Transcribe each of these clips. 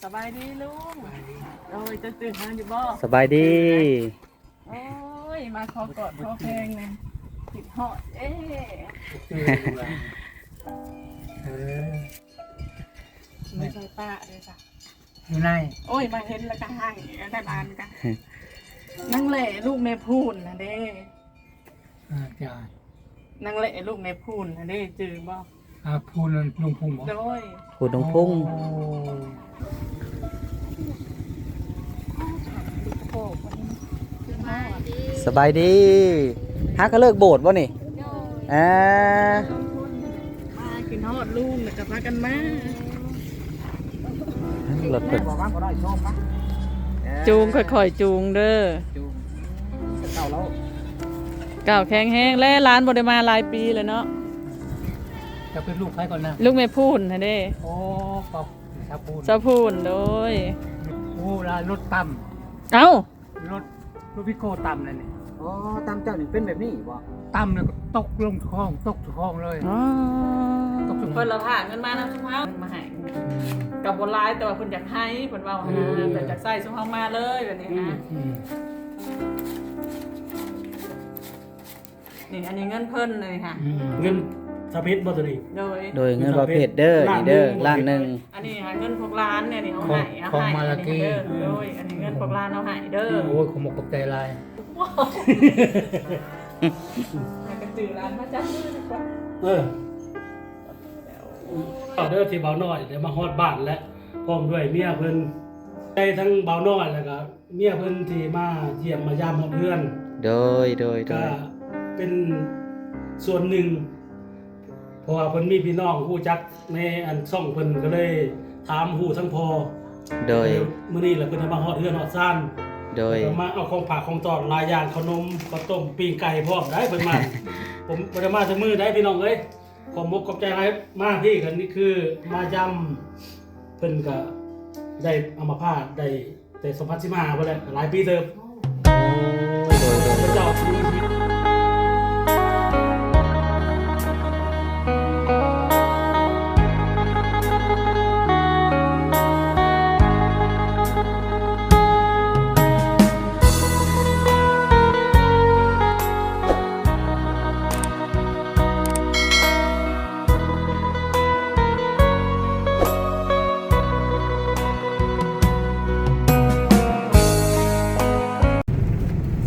ສະບາຍດີລຸງ. ໂດຍ ເຈົ້າຈື່ເຮົາຢູ່ບໍ່? ສະບາຍດີ. ໂອ້ຍ ມາຂໍກອດຂໍແພງແດ່ ຄິດຮອດເດ້. ເອີ ບໍ່ໃຊ່ປ້າເດ້ຊະ ຢູ່ໃນ. ໂອ້ຍ ມາເຫັນແລ້ວກໍໃຫ້ ແຕ່ບ້ານກະ ນາງແຫຼລູກແມ່ພູນນະເດ້. ອາຈານ ນາງແຫຼລູກແມ່ພູນຫັ້ນເດ້ ຈື່ບໍ່? ອາ ພູນນັ້ນລຸງພຸງບໍ່? ໂດຍ ພູນລຸງພຸງ. ໂອ້ ສະບາຍດີ ຫາກະເລີກໂບດບໍ່ນີ້? ໂດຍ ອາ ມາກິນຮອດລຸງແລ້ວກໍພາກັນມາ. ລົດເພິ່ນ ຈູງ ຄ່ອຍໆຈູງເດີ ຈູງ ເກົ້າແລ້ວ ກ້າວແຂງແຮງແລະ ຫຼານບໍ່ໄດ້ມາຫຼາຍປີແລ້ວເນາະ. ຈະເປັນລູກໃຜກ່ອນນະ? ລູກແມ່ພູນຫັ້ນເດ້. ໂອ້ ສາວພູນ ສາວພູນ ໂດຍ. ໂອ້ ລະລົດຕຳ ເອົ້າ ລົດ ລົດພິໂກຕຳນັ້ນນີ້. ອໍ ຕຳເຈົ້ານີ້ເປັນແບບນີ້ບໍ່? ຕຳແລ້ວກໍຕົກລົງຄອງ ຕົກຄອງເລີຍ. ອໍ ຕົກ ເພິ່ນລະພາເງິນມານຳຊຸມເຮົາ ມາໃຫ້ ອືມ ກໍບໍ່ຫຼາຍ ແຕ່ວ່າເພິ່ນຢາກໃຫ້ ເພິ່ນເວົ້າຫັ້ນນະ. ເອີ ເພິ່ນຢາກໃຊ້ຊຸມເຮົາມາເລີຍແບບນີ້ ອືມ ນະ. ອືມ ນີ້ ອັນນີ້ເງິນເພິ່ນເລີຍຫະ. ອືມ ເງິນສາວເພັດບໍ່ໂຕນີ້? ໂດຍ ໂດຍ ເງິນສາວເພັດເດີ ນີ້ເດີ ລ້ານໜຶ່ງ ລ້ານໜຶ່ງ. ອັນນີ້ຫາເງິນພວກຫຼານແດ່ນີ້ ເອົາໃຫ້ ເອົາໃຫ້ ຂອງມາລາກີ ອັນນີ້ເດີ. ໂດຍ ອັນນີ້ເງິນພວກຫຼານເອົາໃຫ້ເດີ. ໂອ້ຍ ຂໍມຸກຂອບໃຈຫຼາຍ. ຫາກະຈື່ຫຼານມາຈັບມືດີກວ່າ. ເອີ ເດີ ທີ່ບ່າວນ້ອຍໄດ້ມາຮອດບ້ານແລ້ວ ພ້ອມດ້ວຍເມຍເພິ່ນ ໃຈທັງບ່າວນ້ອຍແລ້ວກະ ເມຍເພິ່ນທີ່ມາຢ້ຽມມາຢາມຮອດເຮືອນ. ໂດຍ ໂດຍ ໂດຍ ກະເປັນສ່ວນໜຶ່ງ ເພາະວ່າເພິ່ນມີພີ່ນ້ອງຮູ້ຈັກໃນອັນຊ່ອງເພິ່ນ ກໍເລີຍຖາມຮູ້ທັງພໍ່. ໂດຍ ມື້ນີ້ລະເພິ່ນໄດ້ມາຮອດເຮືອນຮອດຊານ. ໂດຍ ກໍມາເອົາຂອງຝາກຂອງຕ້ອນຫຼາຍຢ່າງ ເຂົ້າໜົມ ເຂົ້າຕົ້ມ ປີ້ງໄກ່ພ້ອມໄດ໋ ເພິ່ນມາ. ບໍ່ໄດ້ມາແຕ່ມື້ໃດພີ່ນ້ອງເອີຍ. ຂອບອົກຂອບໃຈຫຼາຍ ມາພີ້ກັນນີ້ຄືມາຢາມ ເພິ່ນກະໄດ້ອຳມະພາດໄດ້ແຕ່ສອງພັນສິບຫ້າພຸ້ນແຫຼະ ຫຼາຍປີເຕີບ. ໂອ້ ໂດຍ ໂດຍ ພະເຈົ້າ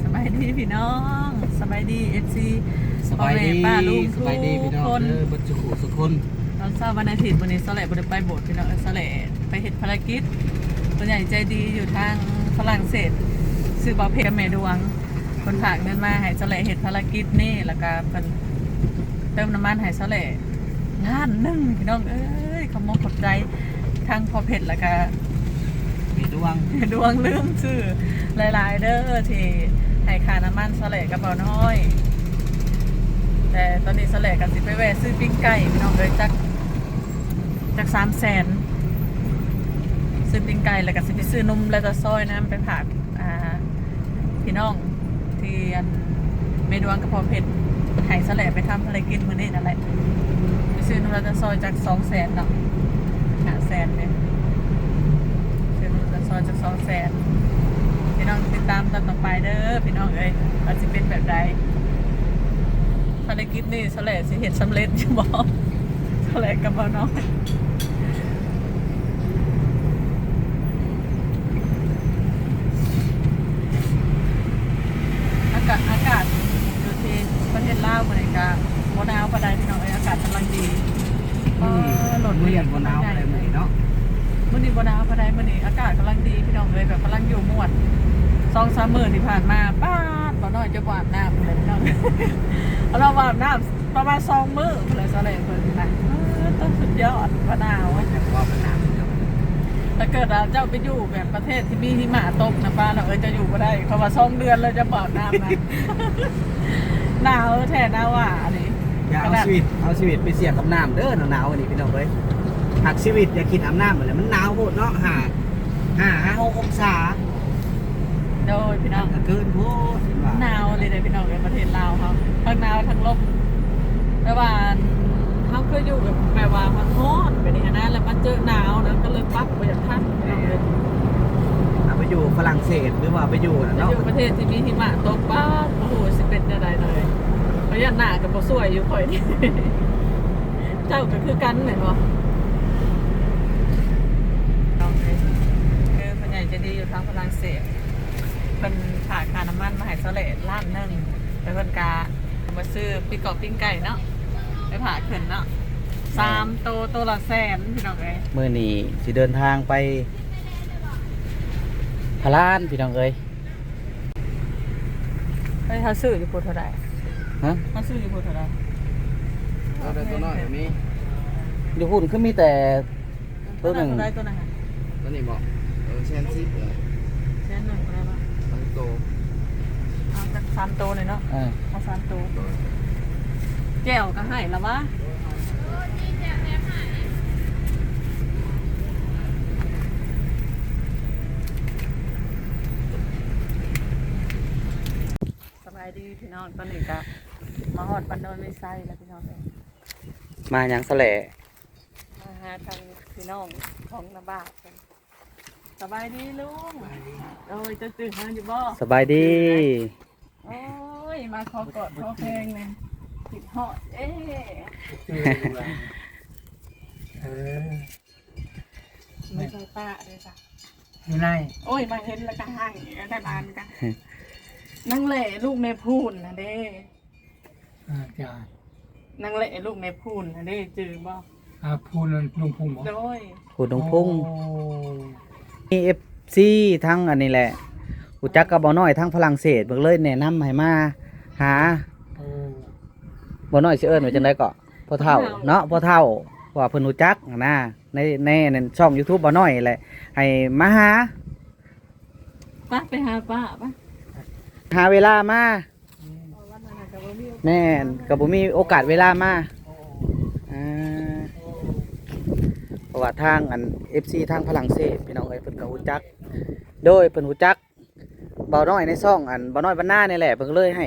ສະບາຍດີພີ່ນ້ອງ ສະບາຍດີເອັຟຊີ ສະບາຍດີ ພໍ່ແມ່ປ້າລຸງ ສະບາຍດີພີ່ນ້ອງເດີ ເບິດສູ່ຜູ້ສູ່ຄົນ. ຕອນເຊົ້າວັນອາທິດມື້ນີ້ ສາວແຫຼບໍ່ໄດ້ໄປໂບດພີ່ນ້ອງ ສາວແຫຼໄປເຮັດພາລະກິດ ຜູ້ໃຫຍ່ໃຈດີຢູ່ທາງຝຣັ່ງເສດ ຊື່ບ່າວເພັດກັບແມ່ດວງ ເພິ່ນຝາກເງິນມາໃຫ້ສາວແຫຼເຮັດພາລະກິດນີ້ ແລ້ວກະເພິ່ນເຕີມນ້ຳມັນໃຫ້ສາວແຫຼລ້ານໜຶ່ງ ພີ່ນ້ອງເອີຍ. ຂອບອົກຂອບໃຈທັງພໍ່ເພັດ ແລ້ວກະແມ່ດວງ ແມ່ດວງ ລືມຊື່ ຫຼາຍໆເດີ ທີ່ໃຫ້ຄ່ານ້ຳມັນສາວແຫຼກັບບ່າວນ້ອຍ. ແຕ່ຕອນນີ້ສາວແຫຼກະຊິໄປແວ່ຊື້ປີ້ງໄກ່ ພີ່ນ້ອງເອີຍ ຈັກ ຈັກສາມແສນ ຊື້ປີ້ງໄກ່ ແລ້ວກະຊິໄປຊື້ນົມແລະຕາຊອຍນຳ ໄປຝາກ ອ່າ ພີ່ນ້ອງທີ່ອັນແມ່ດວງກັບພໍ່ເພັດໃຫ້ສາວແຫຼໄປທຳພາລະກິດມື້ນີ້ນັ້ນແຫຼະ ໄປຊື້ນົມແລະຕາຊອຍຈັກສອງແສນເນາະ ຫ້າແສນເດ້ ຊື້ນົມແລະຕາຊອຍຈັກສອງແສນ. ພີ່ນ້ອງຕິດຕາມຕອນຕໍ່ໄປເດີພີ່ນ້ອງເອີຍ ວ່າຊິເປັນແບບໃດ ພາລະກິດນີ້ ສາວແຫຼຊິເຮັດສຳເລັດຢູ່ບໍ່? ສາວແຫຼກັບບ່າວນ້ອຍ ອາກາດ ອາກາດຢູ່ທີ່ປະເທດລາວມື້ນີ້ກະບໍ່ໜາວປານໃດພີ່ນ້ອງເອີຍ ອາກາດກຳລັງດີ. ອືມ ເອີ ລົດ ມື້ນີ້ບໍ່ໜາວປານໃດມື້ນີ້ເນາະ ມື້ນີ້ບໍ່ໜາວປານໃດ ມື້ນີ້ອາກາດກຳລັງດີພີ່ນ້ອງເອີຍ ແບບກຳລັງຢູ່ມ່ວນ. ສອງສາມມື້ທີ່ຜ່ານມາ ປາດ ບ່າວນ້ອຍຈະບໍ່ອາບນ້ຳເລີຍພີ່ນ້ອງ ເຮົາລາວບໍ່ອາບນ້ຳ ປະມານສອງມື້ພຸ້ນແຫຼະ ສາວແຫຼເພິ່ນນະ ເອີ ຕ້ອງສຸດຍອດວ່າໜາວ ວ່າມັນໜາວ. ຖ້າເກີດວ່າເຈົ້າໄປຢູ່ແບບປະເທດທີ່ມີຫິມະຕົກນະ ປ້ານ້ອງເອີຍ ເຈົ້າຢູ່ບໍ່ໄດ້ ເພາະວ່າສອງເດືອນແລ້ວຈະບໍ່ອາບນ້ຳນະ ໜາວແທ້ນາວ່າອັນນີ້. ຢ່າເອົາຊີວິດ ເອົາຊີວິດໄປສ່ຽງກັບນ້ຳເດີ ໜາວໆອັນນີ້ພີ່ນ້ອງເອີຍ. ຫາກຊີວິດ ຢ່າຄິດອາບນ້ຳແຫຼະ ມັນໜາວໂພດເນາະ ຫ້າ ຫ້າ ຫ້າ ຫົກອົງສາ. ໂດຍ ພີ່ນ້ອງ ກະເກີນໂພດ ໜາວເລີຍເດ້ພີ່ນ້ອງເອີຍ ປະເທດລາວເຮົາ ທັງໜາວທັງລົມ. ແຕ່ວ່າເຮົາເຄີຍຢູ່ແບບ ແບບວ່າມັນຮ້ອນແບບນີ້ຫັ້ນນະ ແລ້ວມາເຈີໜາວນະ ກໍເລີຍປັບບໍ່ຢາກທັນພີ່ນ້ອງເອີ ຝຣັ່ງເສດ ຫຼືວ່າໄປຢູ່ນັ້ນເນາະ ໄປຢູ່ປະເທດທີ່ມີຫິມະຕົກ ປ້າດ ບໍ່ຮູ້ຊິເປັນແນວໃດເລີຍ. ຂ້ອຍຢ້ານໜ້າກໍບໍ່ສວຍຢູ່ຂ້ອຍນີ້. ເຈົ້າກໍຄືກັນແມ່ນບໍ່? ເອີ ຄືພໍ່ໃຫຍ່ໃຈດີຢູ່ທາງຝຣັ່ງເສດ ເພິ່ນຝາກຄ່ານ້ຳມັນມາໃຫ້ສາວແຫຼ້ລ້ານໜຶ່ງ ແລ້ວເພິ່ນກະມາຊື້ປີ້ກອບປີ້ງໄກ່ເນາະ ໄປຝາກເພິ່ນເນາະ ສາມໂຕ ໂຕລະແສນ ພີ່ນ້ອງເອີຍ. ມື້ນີ້ຊິເດີນທາງໄປພະລານ ພີ່ນ້ອງເອີຍ. ເອີຍ ເຮົາຊື້ຢູ່ພຸ້ນເທົ່າໃດ? ຮະ? ເຮົາຊື້ຢູ່ພຸ້ນເທົ່າໃດ? ເອົາແຕ່ຕົວນ້ອຍກໍມີ. ຢູ່ພຸ້ນຄືມີແຕ່ຕົວໜຶ່ງ. ຕົວໃດຕົວນັ້ນຫະ? ຕົວນີ້ບໍ? ເອີ ແສນສິບເອີຍ. ແສນໜຶ່ງກໍໄດ້ບໍ່? ເອົາໂຕ ເອົາຈັກສາມໂຕນີ້ເນາະ. ເອີ ເອົາສາມໂຕ. ໂດຍ. ແຈ່ວກໍໃຫ້ລະວະ. ສະບາຍດີພີ່ນ້ອງ ຕອນນີ້ກະມາຮອດບ້ານໂນນມີໄຊແລ້ວພີ່ນ້ອງເອີຍ. ມາຫຍັງສະແຫຼ? ມາຫາທາງພີ່ນ້ອງຂອງນາບາດເພິ່ນ. ສະບາຍດີລຸງ. ສະບາຍດີ. ໂອ້ຍ ເຈົ້າຈື່ເຮົາຢູ່ບໍ່? ສະບາຍດີ. ໂອ້ຍ ມາຂໍກອດຂໍແພງແດ່ ຄິດຮອດເດ້. ເອີ ມີໄຟຟ້າເດ້ຊະ ຢູ່ໃນ. ໂອ້ຍ ມາເຫັນແລ້ວກະຮ້າງອີກແລ້ວ ແຕ່ບ້ານກະ ນາງແຫຼ້ລູກແມ່ພູນນະເດ້. ອາຈານ ນາງແຫຼ້ລູກແມ່ພູນຫັ້ນເດ້ ຈື່ບໍ່? ອາ ພູນນັ້ນລຸງພຸງບໍ່? ໂດຍ ພູນລຸງພຸງ. ໂອ້ ມີເອັຟຊີທາງອັນນີ້ແຫຼະ ຮູ້ຈັກກັບບ່າວນ້ອຍທາງຝຣັ່ງເສດ ເພິ່ນເລີຍແນະນຳໃຫ້ມາຫາ. ໂອ້ ບ່າວນ້ອຍຊິເອີ້ນວ່າຈັ່ງໃດເກາະ? ພໍ່ເຖົ້າ ພໍ່ເຖົ້າເນາະ ພໍ່ເຖົ້າ ເພາະວ່າເພິ່ນຮູ້ຈັກຫັ້ນນະ ໃນ ໃນ ໃນຊ່ອງຢູທູບບ່າວນ້ອຍແຫຼະ ໃຫ້ມາຫາ. ປະ ໄປຫາປ້າປະ ຫາເວລາມາ. ແມ່ນ ກໍບໍ່ມີໂອກາດເວລາມາ. ອ່າ ເພາະວ່າທາງອັນ ເອັຟຊີທາງຝຣັ່ງເສດ ພີ່ນ້ອງເອີຍ ເພິ່ນກໍຮູ້ຈັກ ໂດຍ ເພິ່ນຮູ້ຈັກບ່າວນ້ອຍໃນຊ່ອງອັນບ່າວນ້ອຍບ້ານນານີ້ແຫຼະ ເພິ່ນກໍເລີຍໃຫ້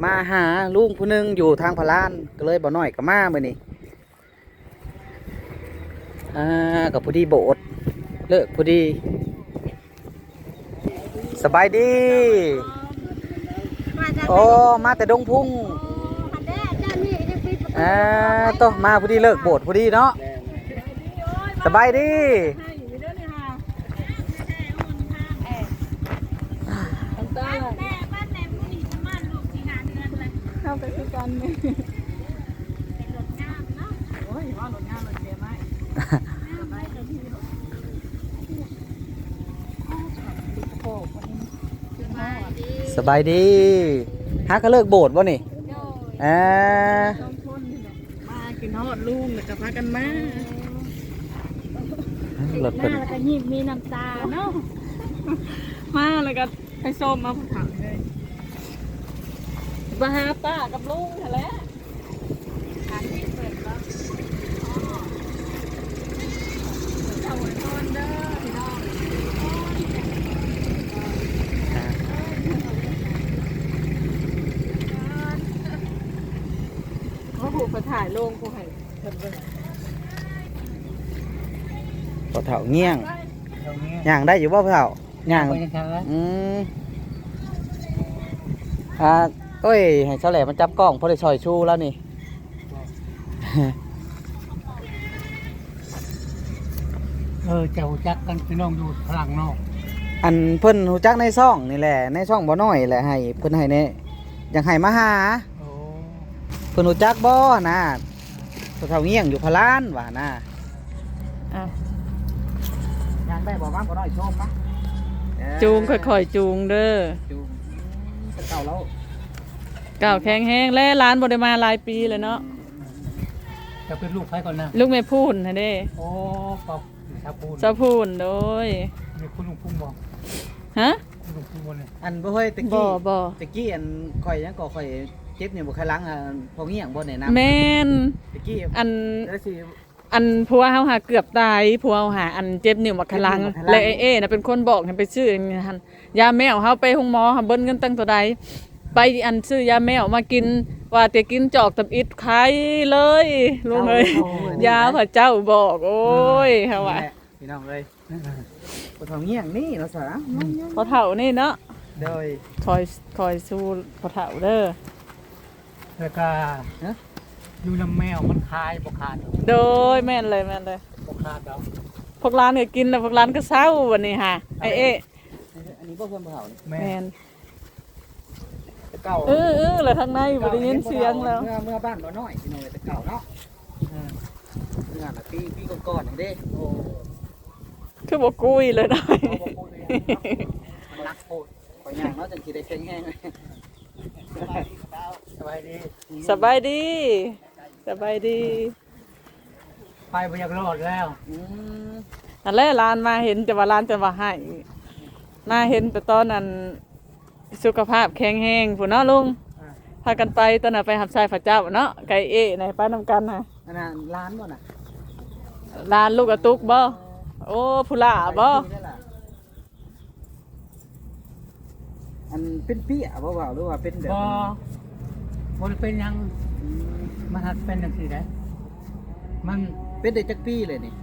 ມາຫາລຸງຜູ້ໜຶ່ງຢູ່ທາງພະລານ ກໍເລີຍບ່າວນ້ອຍກໍມາມື້ນີ້. ອ່າ ກໍພໍດີໂບດເລີກພໍດີ. ສະບາຍດີ. ໂອ້ ມາແຕ່ດົງພຸງ. ອ່າ ໂຕ ມາພໍດີເລີກໂບດພໍດີເນາະ. ສະບາຍດີ. ເຮົາກໍຄືກັນ. ສະບາຍດີ. ຫາກະເລີກໂບດບໍ່ນີ້? ໂດຍ. ອ່າ ສອງຄົນນີ້ແຫຼະ ມາກິນຮອດລຸງແລ້ວກໍພາກັນມາ. ເອີ ລົດເພິ່ນ ມາແລ້ວກໍຍິ້ມມີນ້ຳຕາເນາະ. ມາແລ້ວກໍ ໄປຊົມເອົາຜູ້ເຖົ້າເລີຍ ມາຫາປ້າກັບລຸງຫັ້ນແຫຼະ. ເຈົ້າອວຍພອນເດີພີ່ນ້ອງ. ໂອ້ໂຫ ເພິ່ນຖ່າຍລົງ ຜູ້ໃຫ້ເພິ່ນເບິ່ງ. ພໍ່ເຖົ້າງ່ຽງ ຍ່າງໄດ້ຢູ່ບໍ່ພໍ່ເຖົ້າ? ຍ່າງ ໄປທາງນັ້ນ. ອືມ ອ່າ ໂອ້ຍ ໃຫ້ສາວແຫຼ້ມາຈັບກ້ອງ ພໍໄດ້ຊ່ອຍຊູລາວນີ້. ເອີ ເຈົ້າຮູ້ຈັກກັນ ພີ່ນ້ອງຢູ່ຝຣັ່ງເນາະ. ອັນເພິ່ນຮູ້ຈັກໃນຊ່ອງນີ້ແຫຼະ ໃນຊ່ອງບ່າວນ້ອຍແຫຼະ ໃຫ້ເພິ່ນໃຫ້ແນ່ ຢາກໃຫ້ມາຫາ. ໂອ້ ເພິ່ນຮູ້ຈັກບໍ່ນະ? ພໍ່ເຖົ້າງ່ຽງຢູ່ພະລານວ່ານະ. ອ່ະ ຍ່າງໄດ້ບໍ່? ມາ ບໍ່ນ້ອຍໂຊມມາ. ເອີ ຈູງ ຄ່ອຍໆຈູງເດີ. ຈູງ ອືມ ແຕ່ເກົ່າແລ້ວ ກ້າວແຂງແຮງແລ້ວ. ຫຼານບໍ່ໄດ້ມາຫຼາຍປີແລ້ວເນາະ. ອືມ ຈະເປັນລູກໃຜກ່ອນນະ? ລູກແມ່ພູນຫັ້ນເດ້. ໂອ້ ສາວພູນ ສາວພູນ ໂດຍ. ແມ່ພູນລຸງພຸງບໍ່? ຮະ? ລຸງພຸງບໍ່ນີ້? ອັນ ບໍ່ເຮີ້ຍ ແຕ່ກີ້ ບໍ່ ບໍ່ ແຕ່ກີ້ ອັນ ຂ້ອຍຫຍັງກໍ ຂ້ອຍເຈັບນີ້ບໍ່ ໄຂ່ຫຼັງ ອັນ ພໍ່ງ່ຽງບໍ່ແນະນຳ. ແມ່ນ ແຕ່ກີ້ ອັນ ອັນ ຜົວເຮົາຫາເກືອບຕາຍ ຜົວເຮົາຫາ ອັນ ເຈັບນິ້ວບັກຂະຫຼັງ ເຈັບນິ້ວບັກຂະຫຼັງ ແລະ ເອເອນະເປັນຄົນບອກໃຫ້ໄປຊື້ອັນນັ້ນ ຢາແມວ. ເຮົາໄປໂຮງໝໍ ເຮົາເບິດເງິນຕັ້ງເທົ່າໃດ ໄປ ອັນ ຊື້ຢາແມວມາກິນ ວ່າແຕ່ກິນຈອກທຳອິດ ໄຄເລີຍ ລຸງເອີຍ. ເອົາ ຢາພະເຈົ້າບອກ ໂອ້ຍ ເຮົາວ່າ ພີ່ນ້ອງເອີຍ. ພໍ່ເຖົ້າງຽງນີ້ເນາະສາ ພໍ່ເຖົ້ານີ້ເນາະ ໂດຍ ຄອຍ ຄອຍຊູພໍ່ເຖົ້າເດີ ແລ້ວກໍ ຮະ ຢູ່ນຳແມວມັນຂາຍບໍ່ຂາດ ໂດຍ ແມ່ນເລີຍ ແມ່ນເລີຍ ບໍ່ຂາດດອກ ພວກຫຼານກໍກິນແລ້ວ ພວກຫຼານກໍເຊົາບັດນີ້ຫາ ໄອ້ເອະ ອັນນີ້ບໍ່ເພື່ອນຜູ້ເຖົ້ານີ້ ແມ່ນ ແມ່ນ ແຕ່ເກົ່າ ເອີໆ ແລ້ວທາງໃນບໍ່ໄດ້ຍິນສຽງແລ້ວ ເມື່ອ ເມື່ອບ້ານບໍ່ນ້ອຍ ພີ່ນ້ອງເອີຍ ແຕ່ເກົ່າເນາະ ເອີ ເມື່ອນະ ປີ ປີກ່ອນໆນີ້ເດ້ ໂອ້ ຄືບໍ່ກຸຍເລີຍເນາະ ບໍ່ກຸຍເລີຍເນາະ ມັນໜັກໂພດ ຂ້ອຍຍ່າງເນາະ ຈັ່ງຊິໄດ້ແຂງແຮງ ສະບາຍດີ ສະບາຍດີ ສະບາຍດີ ໄປບໍ່ຢາກລອດແລ້ວ ອືມ ນັ້ນແຫຼະ ຫຼານມາເຫັນ ແຕ່ວ່າຫຼານຈະວ່າໄຫ້ ມາເຫັນແຕ່ຕອນນັ້ນ ສຸຂະພາບແຂງແຮງພຸ້ນເນາະລຸງ ອ່າ ພາກັນໄປ ຕອນນັ້ນໄປຮັບໃຊ້ພະເຈົ້າເນາະ ໄກ່ເອນະ ໄປນຳກັນນະ ອັນນັ້ນຫຼານບໍ່ນະ ຫຼານລູກອາຕຸກບໍ່ ໂອ້ ຜູ້ຫຼ້າບໍ່ ອັນເປັນເປ້ຍບໍ່ເວົ້າ ຫຼືວ່າເປັນແບບ ບໍ່ ບໍ່ໄດ້ເປັນຫຍັງ ອືມ ມັນຫັກເປັນຈັ່ງຊີ້ໄດ໋ ມັນ ເປັນໄດ້ຈັກປີແລ້ວນີ້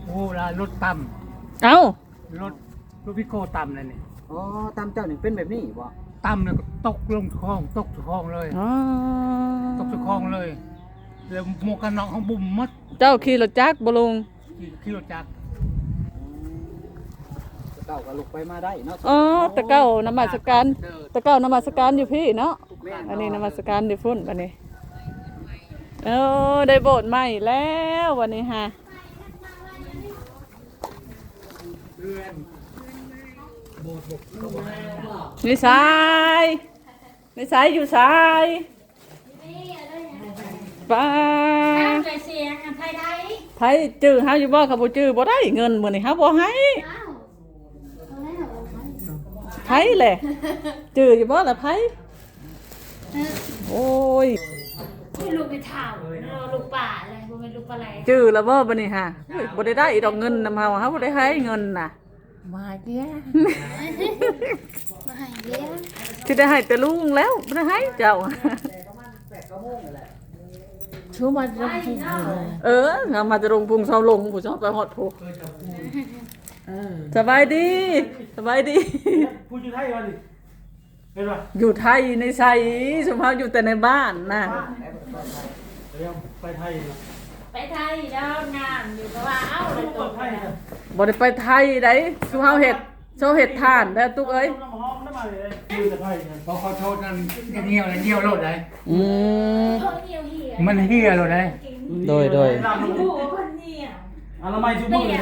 ໂອ້ ລະລົດຕຳ ເອົ້າ ລົດ ລົດວິໂກ້ຕຳແລ້ວນີ້ ອໍ ຕຳເຈົ້ານີ້ເປັນແບບນີ້ບໍ່ ຕຳແລ້ວກໍຕົກລົງຄອງ ຕົກຄອງເລີຍ ອໍ ຕົກຄອງເລີຍ ແລ້ວໝວກກັນນັອກເຮົາບຸ້ມໝົດ ເຈົ້າຂີ່ລົດຈັກບໍ່ລຸງ? ຂີ່ ຂີ່ລົດຈັກ ແຕ່ເກົ່າກໍລຸກໄປມາໄດ້ເນາະ ອໍ ແຕ່ເກົ່ານະມັດສະການ ແຕ່ເກົ່ານະມັດສະການຢູ່ພີ້ເນາະ ແມ່ນ ອັນນີ້ນະມັດສະການຢູ່ພຸ້ນ ບັດນີ້ ເອີ ໄດ້ໂບດໃໝ່ແລ້ວ ບັດນີ້ຫາ ເຮືອນ ໂບດ ໂບດ ນິສາຍ ໄປໃສ ຢູ່ໃສ ປ້າ ໄປເສຍຫາ ໃຜໄດ້ ໃຜຈື່ເຮົາຢູ່ບໍ່? ຄັນບໍ່ຈື່ບໍ່ໄດ້ເງິນ ມື້ນີ້ເຮົາບໍ່ໃຫ້ ອ້າວ ໃຜແຫຼະ ຈື່ຢູ່ບໍ່ລະໃຜ? ໂອ້ຍ ລູກໄປຖາມລູກປ້າແຫຼະ ບໍ່ແມ່ນລູກປ້າແຫຼະ ຈື່ລະບໍ່ບັດນີ້ຫາ? ໂອ້ຍ ບໍ່ໄດ້ໄດ້ດອກເງິນນຳເຮົາ ເຮົາບໍ່ໄດ້ໃຫ້ເງິນນະ. ມາແລ້ວ ມາໃຫ້ແລ້ວ ຊິໄດ້ໃຫ້ແຕ່ລຸງແລ້ວ ບໍ່ໄດ້ໃຫ້ເຈົ້າ. ເອີ ເຮົາມາແຕ່ດົງພຸງ ເຊົາລົງພຸ້ນ ເຊົາໄປຮອດພຸ້ນ. ເອີ ສະບາຍດີ ສະບາຍດີ ຜູ້ຢູ່ໄທວ່ານີ້. ເຫັນບໍ່? ຢູ່ໄທໃນໃສ? ຊຸມເຮົາຢູ່ແຕ່ໃນບ້ານນະ. ໄປໄທເນາະ ໄປໄທແລ້ວງາມຢູ່ ເພາະວ່າ ເອົ້າ ບໍ່ໄດ້ໄປໄທໃດ໋. ຊຸມເຮົາເຮັດ ເຮົາເຮັດທານແລ້ວ ຕຸກເອີຍ. ອືມ ມັນເຫ່ຍໂລດໄດ໋. ອະນາໄມຊຸມື້ເດ້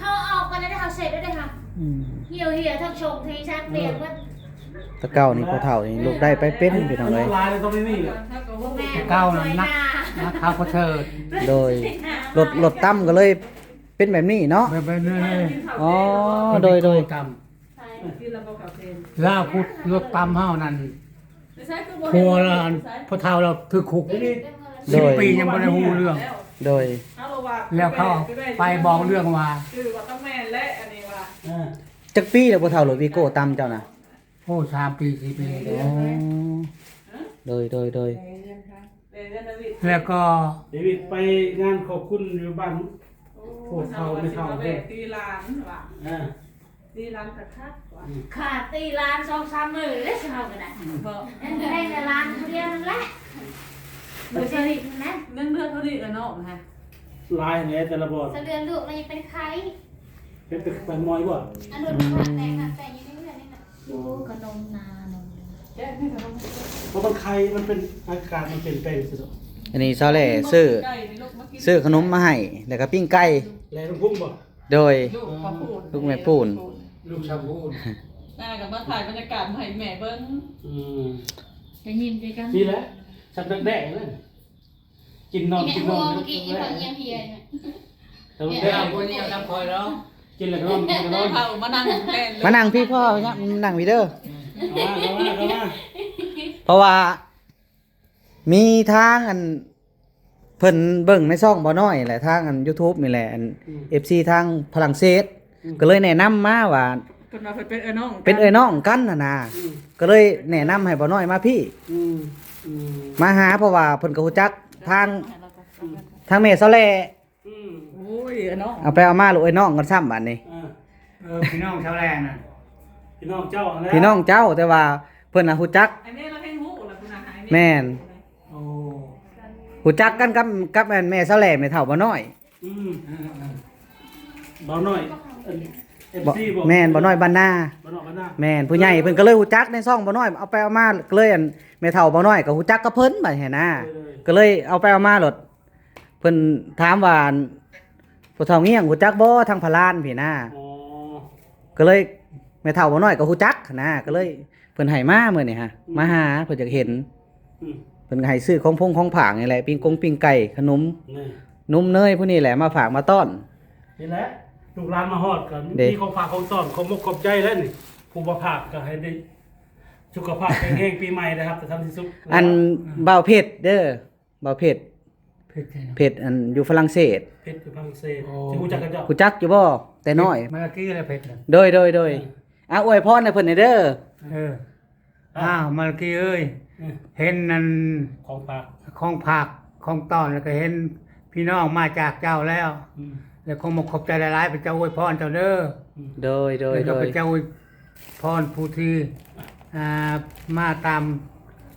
ເຮົາອອກໄປແລ້ວເຮົາເຊັດໄດ້ເດ້ ເຮົາ ອືມ ເຫ່ຍໆ ທັງຊົງທີ່ຊັກ ອືມ ເປັນໝົດ. ແຕ່ເກົ່ານີ້ ຜູ້ເຖົ້ານີ້ ລູກໄດ້ໄປເປັນ ພີ່ນ້ອງເອີຍ. ແຕ່ເກົ່ານັ້ນໜັກ ໜັກ ເຮົາກໍເທີດ. ໂດຍ ລົດ ລົດຕ່ຳກໍເລີຍເປັນແບບນີ້ເນາະ. ແບບ ແບບນີ້ເລີຍ. ອໍ ໂດຍ ໂດຍ ລາວພຸດລົດຕ່ຳເຮົານັ້ນ ຜົວລະ ອັນ ພໍ່ເຖົ້າລາວຖືກຄຸກ ໂດຍ ສິບປີຍັງບໍ່ໄດ້ຮູ້ເລື່ອງ. ໂດຍ ແລ້ວເຂົາໄປບອກເລື່ອງວ່າ ຈັກປີແລ້ວ ພໍ່ເຖົ້າລົດວີໂກ້ຕ່ຳເຈົ້ານະ? ໂອ້ ສາມປີ ສີ່ປີ. ອໍ ໂດຍ ໂດຍ ໂດຍ ແລ້ວກໍ ເດວິດໄປງານຂອບຄຸນຢູ່ບ້ານ ໂອ້ ຜູ້ເຖົ້າແມ່ເຖົ້າເດ້ ຕີຫຼານວ່າ ອ່າ ຕີຫຼານຄັກໆ ວ່າ ອືມ ຂ້າຕີຫຼານສອງສາມມື້ເດ້ ເຮົາກໍໄດ້ ອືມ ບໍ່ ຍັງໄດ້ແຕ່ຫຼານຜູ້ດຽວນັ້ນແຫຼະ ບໍ່ໃຊ່ນະ ເງິນເດືອນເທົ່ານີ້ລະເນາະ ນະ ຫຼາຍແຫຼະແຕ່ລະບ່ອນ ສະເດືອນລູກມັນຍັງເປັນໄຂ້ ເປັນໄປໝໍຢູ່ບໍ່? ອັນນັ້ນ ອືມ ແຕ່ງ ແຕ່ງຢູ່ໃນເຮືອນນີ້ນະ ໂອ້ ຂະໜົມນາ ຂະໜົມ ເພາະມັນໄຄ ມັນເປັນ ອາກາດມັນປ່ຽນແປງ. ອັນນີ້ຊາວແຫຼຊື້ ຊື້ຂະໜົມມາໃຫ້ ແລ້ວກໍປີ້ງໄກ່ ແລະ ລຸງພຸ້ງບໍ່? ໂດຍ ລູກ ອືມ ລູກແມ່ປູນ ລູກສາວປູນ ນ້າກໍມາຖ່າຍບັນຍາກາດໃຫ້ແມ່ເບິ່ງ. ອືມ ໄດ້ຍິນຄືກັນ ນີ້ແຫຼະ ສັກດັກແດ້ນັ້ນ. ກິນນອນ ກິນນອນ ເມື່ອກີ້ອີ່ພໍ່ເຫຍເຫຍ ແຕ່ວ່າບໍ່ໄດ້ເອົາຄົນນີ້ນຳຂ້ອຍດອກ ກິນແລ້ວກໍນອນ ກິນແລ້ວກໍນອນ. ເອົາມານັ່ງແທນ ມານັ່ງພີ້ພໍ່ ມານັ່ງພີ້ເດີ. ເຂົ້າມາ ເຂົ້າມາ ເຂົ້າມາ ເພາະວ່າມີທາງອັນ ເພິ່ນເບິ່ງໃນຊ່ອງບໍ່ນ້ອຍແຫຼະ ທາງອັນ ຢູທູບນີ້ແຫຼະ ອັນ ອືມ ເອັຟຊີທາງຝຣັ່ງເສດ ອືມ ກໍເລີຍແນະນຳມາວ່າ ເພິ່ນວ່າເພິ່ນເປັນເອື້ອຍນ້ອງ ເປັນເອື້ອຍນ້ອງກັນຫັ້ນນະ ອືມ ກໍເລີຍແນະນຳໃຫ້ບໍ່ນ້ອຍມາພີ້ ອືມ ອືມ ມາຫາ ເພາະວ່າເພິ່ນກໍຮູ້ຈັກທາງ ອືມ ທາງແມ່ຊາວແຫຼ. ອືມ ໂອ້ຍ ເອື້ອຍນ້ອງ ເອົາໄປເອົາມາ ລູກເອື້ອຍນ້ອງກັນຊ້ຳບາດນີ້. ອ່າ ເອີ ພີ່ນ້ອງຊາວແລນະ ພີ່ນ້ອງເຈົ້າຫັ້ນແຫຼະ ພີ່ນ້ອງເຈົ້າ ແຕ່ວ່າເພິ່ນນະຮູ້ຈັກ ອ້າຍເມລາວແຮ່ງຮູ້ລະ ຜູ້ນະ ອ້າຍເມ ແມ່ນ ໂອ້ ຮູ້ຈັກກັນກັບ ກັບແມ່ນແມ່ຊາວແລ ແມ່ເຖົ້າບ່າວນ້ອຍ ອືມ ເອີໆ ບ່າວນ້ອຍ ອັນ ເອັຟຊີ ບໍ່ ບໍ່ ແມ່ນບ່າວນ້ອຍບ້ານນາ ບ່າວນ້ອຍບ້ານນາ ແມ່ນ ຜູ້ໃຫຍ່ເພິ່ນກໍເລີຍຮູ້ຈັກໃນຊ່ອງບ່າວນ້ອຍ ເອົາໄປເອົາມາກໍເລີຍ ອັນ ແມ່ເຖົ້າບ່າວນ້ອຍກໍຮູ້ຈັກກັບເພິ່ນບາດນີ້ນະ ເອີ ກໍເລີຍເອົາໄປເອົາມາໂລດ ເພິ່ນຖາມວ່າ ອັນ ພໍ່ເຖົ້າງຽງຮູ້ຈັກບໍ່ທາງພະລານພີ້ນະ ອໍ ກໍເລີຍແມ່ເຖົ້າບ່າວນ້ອຍກໍຮູ້ຈັກນະ ກໍເລີຍເພິ່ນໃຫ້ມາມື້ນີ້ຮະ ອືມ ມາຫາເພິ່ນຢາກເຫັນ ອືມ ເພິ່ນກໍໃຫ້ຊື້ຂອງພົງຂອງຝາກນີ້ແຫຼະ ປີ້ງກົງປີ້ງໄກ່ ຂະໜົມ ແມ່ນ ນົມເນີຍ ພວກນີ້ແຫຼະ ມາຝາກມາຕ້ອນ ນີ້ແຫຼະ ລູກຫຼານມາຮອດກໍມີຂອງຝາກຂອງຕ້ອນ ຂອບມົກຂອບໃຈແຫຼະນີ້ ຜູ້ມາຝາກກໍໃຫ້ໄດ້ສຸຂະພາບແຂງແຮງ ປີໃໝ່ໄດ້ຮັບແຕ່ທຳທີ່ສຸກ ອັນ ອືມ ບ່າວເພັດເດີ ບ່າວເພັດ ເພັດໃສເນາະ ເພັດ ອັນ ຢູ່ຝຣັ່ງເສດ ເພັດຢູ່ຝຣັ່ງເສດ ອໍ ຊິຮູ້ຈັກກັບເຈົ້າ ຮູ້ຈັກຢູ່ບໍ່? ແຕ່ນ້ອຍ ມາລາກີແຫຼະເພັດນະ ໂດຍ ໂດຍ ໂດຍ ເອີ ອ່າ ອວຍພອນໃຫ້ເພິ່ນແດ່ເດີ ເອີ ອ້າວ ມາລາກີເອີຍ ເອີ ເຫັນອັນ ຂອງຝາກ ຂອງຝາກຂອງຕ້ອນ ແລ້ວກໍເຫັນພີ່ນ້ອງມາຈາກເຈົ້າແລ້ວ ອືມ ແລ້ວຂໍຂອບໃຈຫຼາຍໆ ພະເຈົ້າອວຍພອນເຈົ້າເດີ ອືມ ໂດຍ ໂດຍ ແລ້ວກໍ ໂດຍ ພະເຈົ້າອວຍ ພອນຜູ້ທີ່ ອ່າ ມາຕາມ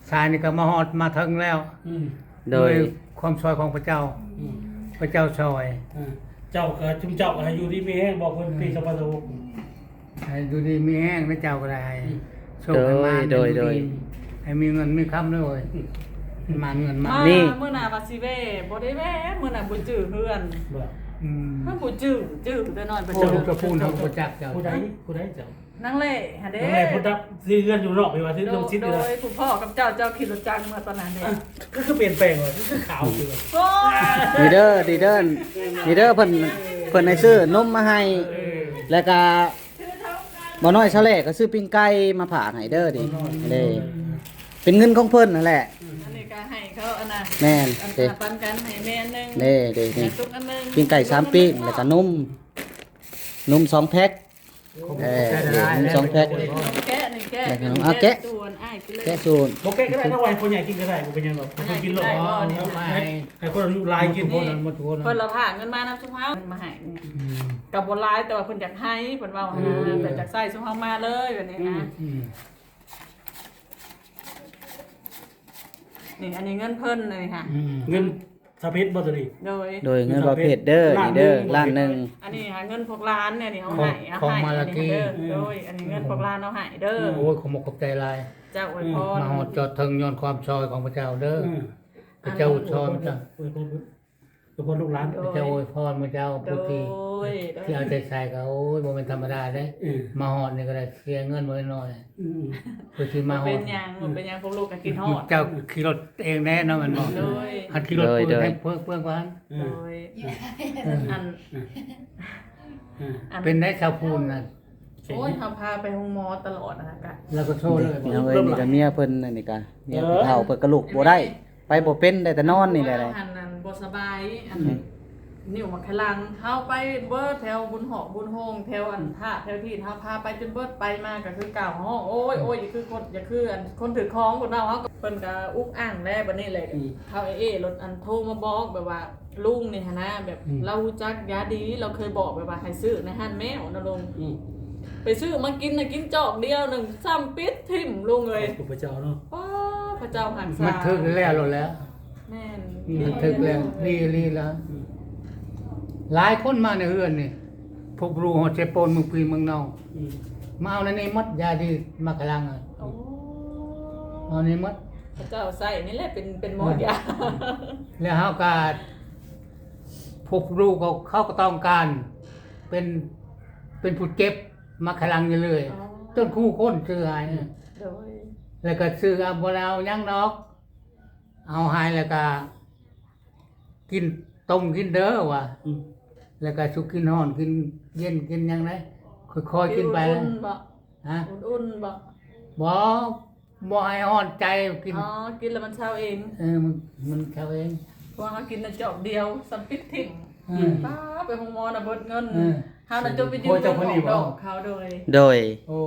ສາຍນີ້ກໍມາຮອດມາເຖິງແລ້ວ ອືມ ໂດຍ ດ້ວຍຄວາມຊ່ອຍຂອງພະເຈົ້າ ອືມ ພະເຈົ້າຊ່ອຍ ເອີ ເຈົ້າກໍ ຊຸມເຈົ້າກໍໃຫ້ຢູ່ດີມີແຮງ ບອກເພິ່ນ ອືມ ປີສອງພັນຊາວຫົກ ໃຫ້ຢູ່ດີມີແຮງນະ ເຈົ້າກໍໄດ້ ອືມ ໂຊກໃຫ້ມານ ໂດຍ ໃຫ້ຢູ່ດີ ໂດຍ ໃຫ້ມີເງິນມີຄຳເດີ ອືມ ໃຫ້ມານເງິນມາ ມາ ມື້ໜ້າວ່າຊິແວ່ ບໍ່ໄດ້ແວ່ ມື້ໜ້າບໍ່ຈື່ເຮືອນ ບໍ່ ອືມ ເຮົາບໍ່ຈື່ ຈື່ແຕ່ນ້ອຍ ໂອ້ ເຈົ້າ ເຈົ້າພູນເຮົາບໍ່ຈັກເຈົ້າ ຜູ້ໃດ ຜູ້ໃດເຈົ້າ? ນາງແຫຼະຫັ້ນເດ້ ນາງແຫຼະ ຜູ້ດັບທີ່ເຮືອນຢູ່ນອກນີ້ວ່າ ທີ່ ໂດ ລົງຊິດ ໂດ ນີ້ວ່າ ຍ ຜູ້ພໍ່ກັບເຈົ້າ ເຈົ້າຂີ່ລົດຈັກເມື່ອຕອນນັ້ນເດ້ ອ່ະ ຄື ຄືປ່ຽນແປງວ່າ ຄື ຄືຂາວຂຶ້ນວ່າ ໂອ້ ນີ້ເດີ ນີ້ເດີ ນີ້ເດີ ເພິ່ນ ເພິ່ນໃຫ້ຊື້ນົມມາໃຫ້ ເອີ ແລ້ວກະບ່າວນ້ອຍຊາວແຫຼກໍຊື້ປີ້ງໄກ່ມາຝາກໃຫ້ເດີນີ້ ເດ້ ເປັນເງິນຂອງເພິ່ນຫັ້ນແຫຼະ ອັນນີ້ກໍໃຫ້ເຂົາອັນນະ ແມ່ນ ອັນ ເດ້ ປັນກັນໃຫ້ແມ່ໜຶ່ງ ເດ້ ເດ້ ນີ້ ປີ້ງໄກ່ສາມປີ້ງ ແລ້ວກະນົມ ນົມສອງແພັກ ເອີ ນີ້ສອງແພັກ ແກະນີ້ແກະ ເອົາແກະ ແກະສູນ ບໍ່ແກະກໍໄດ້ ເອົາໄວ້ໃຫ້ພໍ່ໃຫຍ່ກິນກໍໄດ້ ບໍ່ເປັນຫຍັງດອກ ໃຫ້ເພິ່ນກິນໂລດ ໃຫ້ຄົນອາຍຸຫຼາຍກິນ ເພິ່ນລະພາເງິນມານຳຊຸມເຮົາ ມາໃຫ້ ອືມ ກໍບໍ່ຫຼາຍ ແຕ່ວ່າເພິ່ນຢາກໃຫ້ ເພິ່ນເວົ້າຫັ້ນນະ ເອີ ເພິ່ນຢາກໃຊ້ຊຸມເຮົາມາເລີຍ ແບບນີ້ນະ ອືມ ນີ້ ອັນນີ້ເງິນເພິ່ນເລີຍຄ່ະ ອືມ ເງິນ ຊາວເພັດບໍ່ໂຕນີ້ ໂດຍ ໂດຍ ເງິນບ່າວເພັດເດີ ນີ້ເດີ ລ້ານໜຶ່ງ ອັນນີ້ຫາເງິນພວກຫຼານແນ່ນີ້ ເອົາໃຫ້ ຂອງ ເອົາໃຫ້ ມາລາກີ ອັນນີ້ເດີ ໂດຍ ອັນນີ້ເງິນພວກຫຼານເອົາໃຫ້ເດີ ໂອ້ຍ ຂໍຂອບໃຈຫຼາຍ ເຈົ້າອວຍພອນ ມາຮອດຈອດເຖິງຍ້ອນຄວາມຊ່ອຍຂອງພະເຈົ້າເດີ ອືມ ພະເຈົ້າຊ່ອຍ ອວຍພອນ ອວຍພອນລູກຫຼານ ໂດຍ ພະເຈົ້າອວຍພອນພະເຈົ້າ ໂດຍ ຜູ້ທີ່ ໂດຍ ທີ່ເອົາໃຈໃສ່ກໍ ໂອ້ຍ ບໍ່ແມ່ນທຳມະດາເດ້ ອືມ ມາຮອດນີ້ກໍໄດ້ເສຍເງິນບໍ່ນ້ອຍ ອືມ ເພື່ອຊິມາຮອດ ບໍ່ເປັນຫຍັງ ບໍ່ເປັນຫຍັງ ພວກລູກກໍຄິດຮອດ ເຈົ້າຂີ່ລົດເອງແນ່ເນາະ ແມ່ນບໍ່? ໂດຍ ຄັນຂີ່ລົດ ໂດຍ ເພິ່ນແຮງເພີກເປືອງກວ່າຫັ້ນ ອືມ ໂດຍ ເອີ ອັນ ເອີ ອັນ ເປັນໄດ້ຊາວພູນນັ້ນ ໂອ້ຍ ເຮົາພາໄປໂຮງໝໍຕະຫຼອດນະ ກະ ແລ້ວກໍໂຊເລີຍ ພີ່ນ້ອງເອີຍ ນີ້ກໍເມຍເພິ່ນ ອັນນີ້ກະເມຍຜູ້ເຖົ້າ ເອີ ເພິ່ນກໍລຸກບໍ່ໄດ້ ໄປບໍ່ເປັນ ໄດ້ແຕ່ນອນນີ້ແຫຼະ ອັນນັ້ນບໍ່ສະບາຍ ອັນ ອືມ ນິ້ວໝາກຂະລັງ ເຮົາໄປເບິດແຖວບຸນຫອກບຸນໂຮງ ແຖວອັນພະແຖວທີ່ ເຮົາພາໄປຈົນເບິດ ໄປມາກໍຄືເກົ່າ ຮ້ອງໂອ້ຍໂອ້ຍ ຢ່າຄືຄົນ ຢ່າຄືອັນຄົນຖືກຂອງ ເພິ່ນເວົ້າ ເຮົາກໍ ເພິ່ນກໍອຸກອັ່ງແຫຼະ ບັດນີ້ແຫຼະ ອືມ ເຮົາເອເອລົດອັນໂທມາບອກ ແບບວ່າ ລຸງນີ້ຫັ້ນນະ ແບບ ອືມ ລາວຮູ້ຈັກຢາດີ ລາວເຄີຍບອກແບບວ່າໃຫ້ຊື້ໃນຮ້ານແມວນະລຸງ ອືມ ໄປຊື້ມາກິນນະ ກິນຈອກດຽວໜຶ່ງ ຊ້ຳປິດຖິ້ມລຸງເອີຍ ຂອບຄຸນພະເຈົ້າເນາະ ໂອ້ ພະເຈົ້າຮັກສາ ມັນຖືກແລ້ວໂລດແຫຼະ ແມ່ນ ອືມ ມັນຖືກແລ້ວ ດີອີ່ຫຼີລະ ອືມ ຫຼາຍຄົນມາໃນເຮືອນນີ້ ພວກຮູ້ຮອດເຊໂປນເມືອງພີເມືອງນອງ ອືມ ມາເອົາໃນນີ້ໝົດ ຢາດີໝາກຂະລັງ ໂອ້ ເອົາໃນນີ້ໝົດ ພະເຈົ້າໃຊ້ນີ້ແຫຼະເປັນ ເປັນໝໍຢາ ແລ້ວເຮົາກໍ ພວກລູກເຂົາ ເຂົາກໍຕ້ອງການເປັນ ເປັນຜູ້ເຈັບໝາກຂະລັງຢູ່ເລື້ອຍ ອໍ ຈົນຄູ່ຄົນຊື້ໃຫ້ ໂດຍ ແລ້ວກໍຊື້ເອົາ ບໍ່ໄດ້ເອົາຫຍັງດອກ ເອົາໃຫ້ແລ້ວກໍກິນ ຕົ້ມກິນເດີວ່າ ອືມ ແລ້ວກໍສຸກກິນຮ້ອນ ກິນເຢັນ ກິນຫຍັງໄດ້ ຄ່ອຍໆກິນໄປ ກິນອຸ່ນໆບໍ່? ຮະ? ອຸ່ນໆບໍ່? ບໍ່ ບໍ່ໃຫ້ຮ້ອນໃຈກິນ ອໍ ກິນແລ້ວມັນເຊົາເອງ ເອີ ມັນ ມັນເຊົາເອງ ເພາະວ່າເຮົາກິນນະຈອກດຽວ ສຳປິດຖິ້ມ ອືມ ປ້າ ໄປໂຮງໝໍນະເບິດເງິນ ເອີ ເຮົານະຈົນໄປຢືມເງິນຂອງດອກເຂົາ ໂດຍ ໂດຍ ໂອ້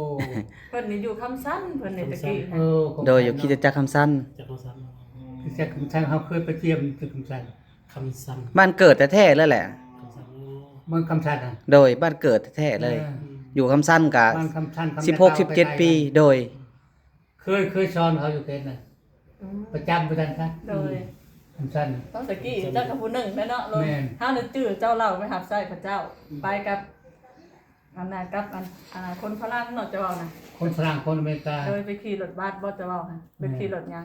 ເພິ່ນນີ້ຢູ່ຄຳສັນ ເພິ່ນນີ້ຕະກີ້ ເອີ ໂດຍ ຢູ່ຄຣິສຕະຈັກຄຳສັນ ຄຣິສຕະຈັກຄຳສັນ ຄຣິສຕະຈັກຄຳສັນ ເຮົາເຄີຍໄປຢ້ຽມທີ່ຄຳສັນ ຄຳສັນ ບ້ານເກີດແທ້ໆເລີຍແຫຼະ ຄຳສັນ ເມືອງຄຳສັນ ໂດຍ ບ້ານເກີດແທ້ໆເລີຍ ເອີ ຢູ່ຄຳສັນກະ ບ້ານຄຳສັນ ຄຳ ສິບຫົກ ສິບເຈັດປີ ໂດຍ ເຄີຍ ເຄີຍສອນເຂົາຢູ່ເຂດນັ້ນ ອືມ ປະຈຳ ວ່າຊັ້ນຊະ ໂດຍ ຄຳສັນ ຕອນຕະກີ້ຈັກກັບຜູ້ໜຶ່ງແຫຼະເນາະ ແມ່ນ ເຮົາລະຈື່ເຈົ້າເລົ່າໄປຮັບໃຊ້ເຂົາເຈົ້າ ອືມ ໄປກັບ ອັນນັ້ນກັບອັນ ອັນນັ້ນຄົນຝຣັ່ງເນາະ ເຈົ້າເວົ້ານະ ຄົນຝຣັ່ງ ຄົນອາເມລິກາ ໂດຍໄປຂີ່ລົດບັສບໍ່ ເຈົ້າເວົ້າຫັ້ນ ໄປ ແມ່ນ ຂີ່ລົດຫຍັງ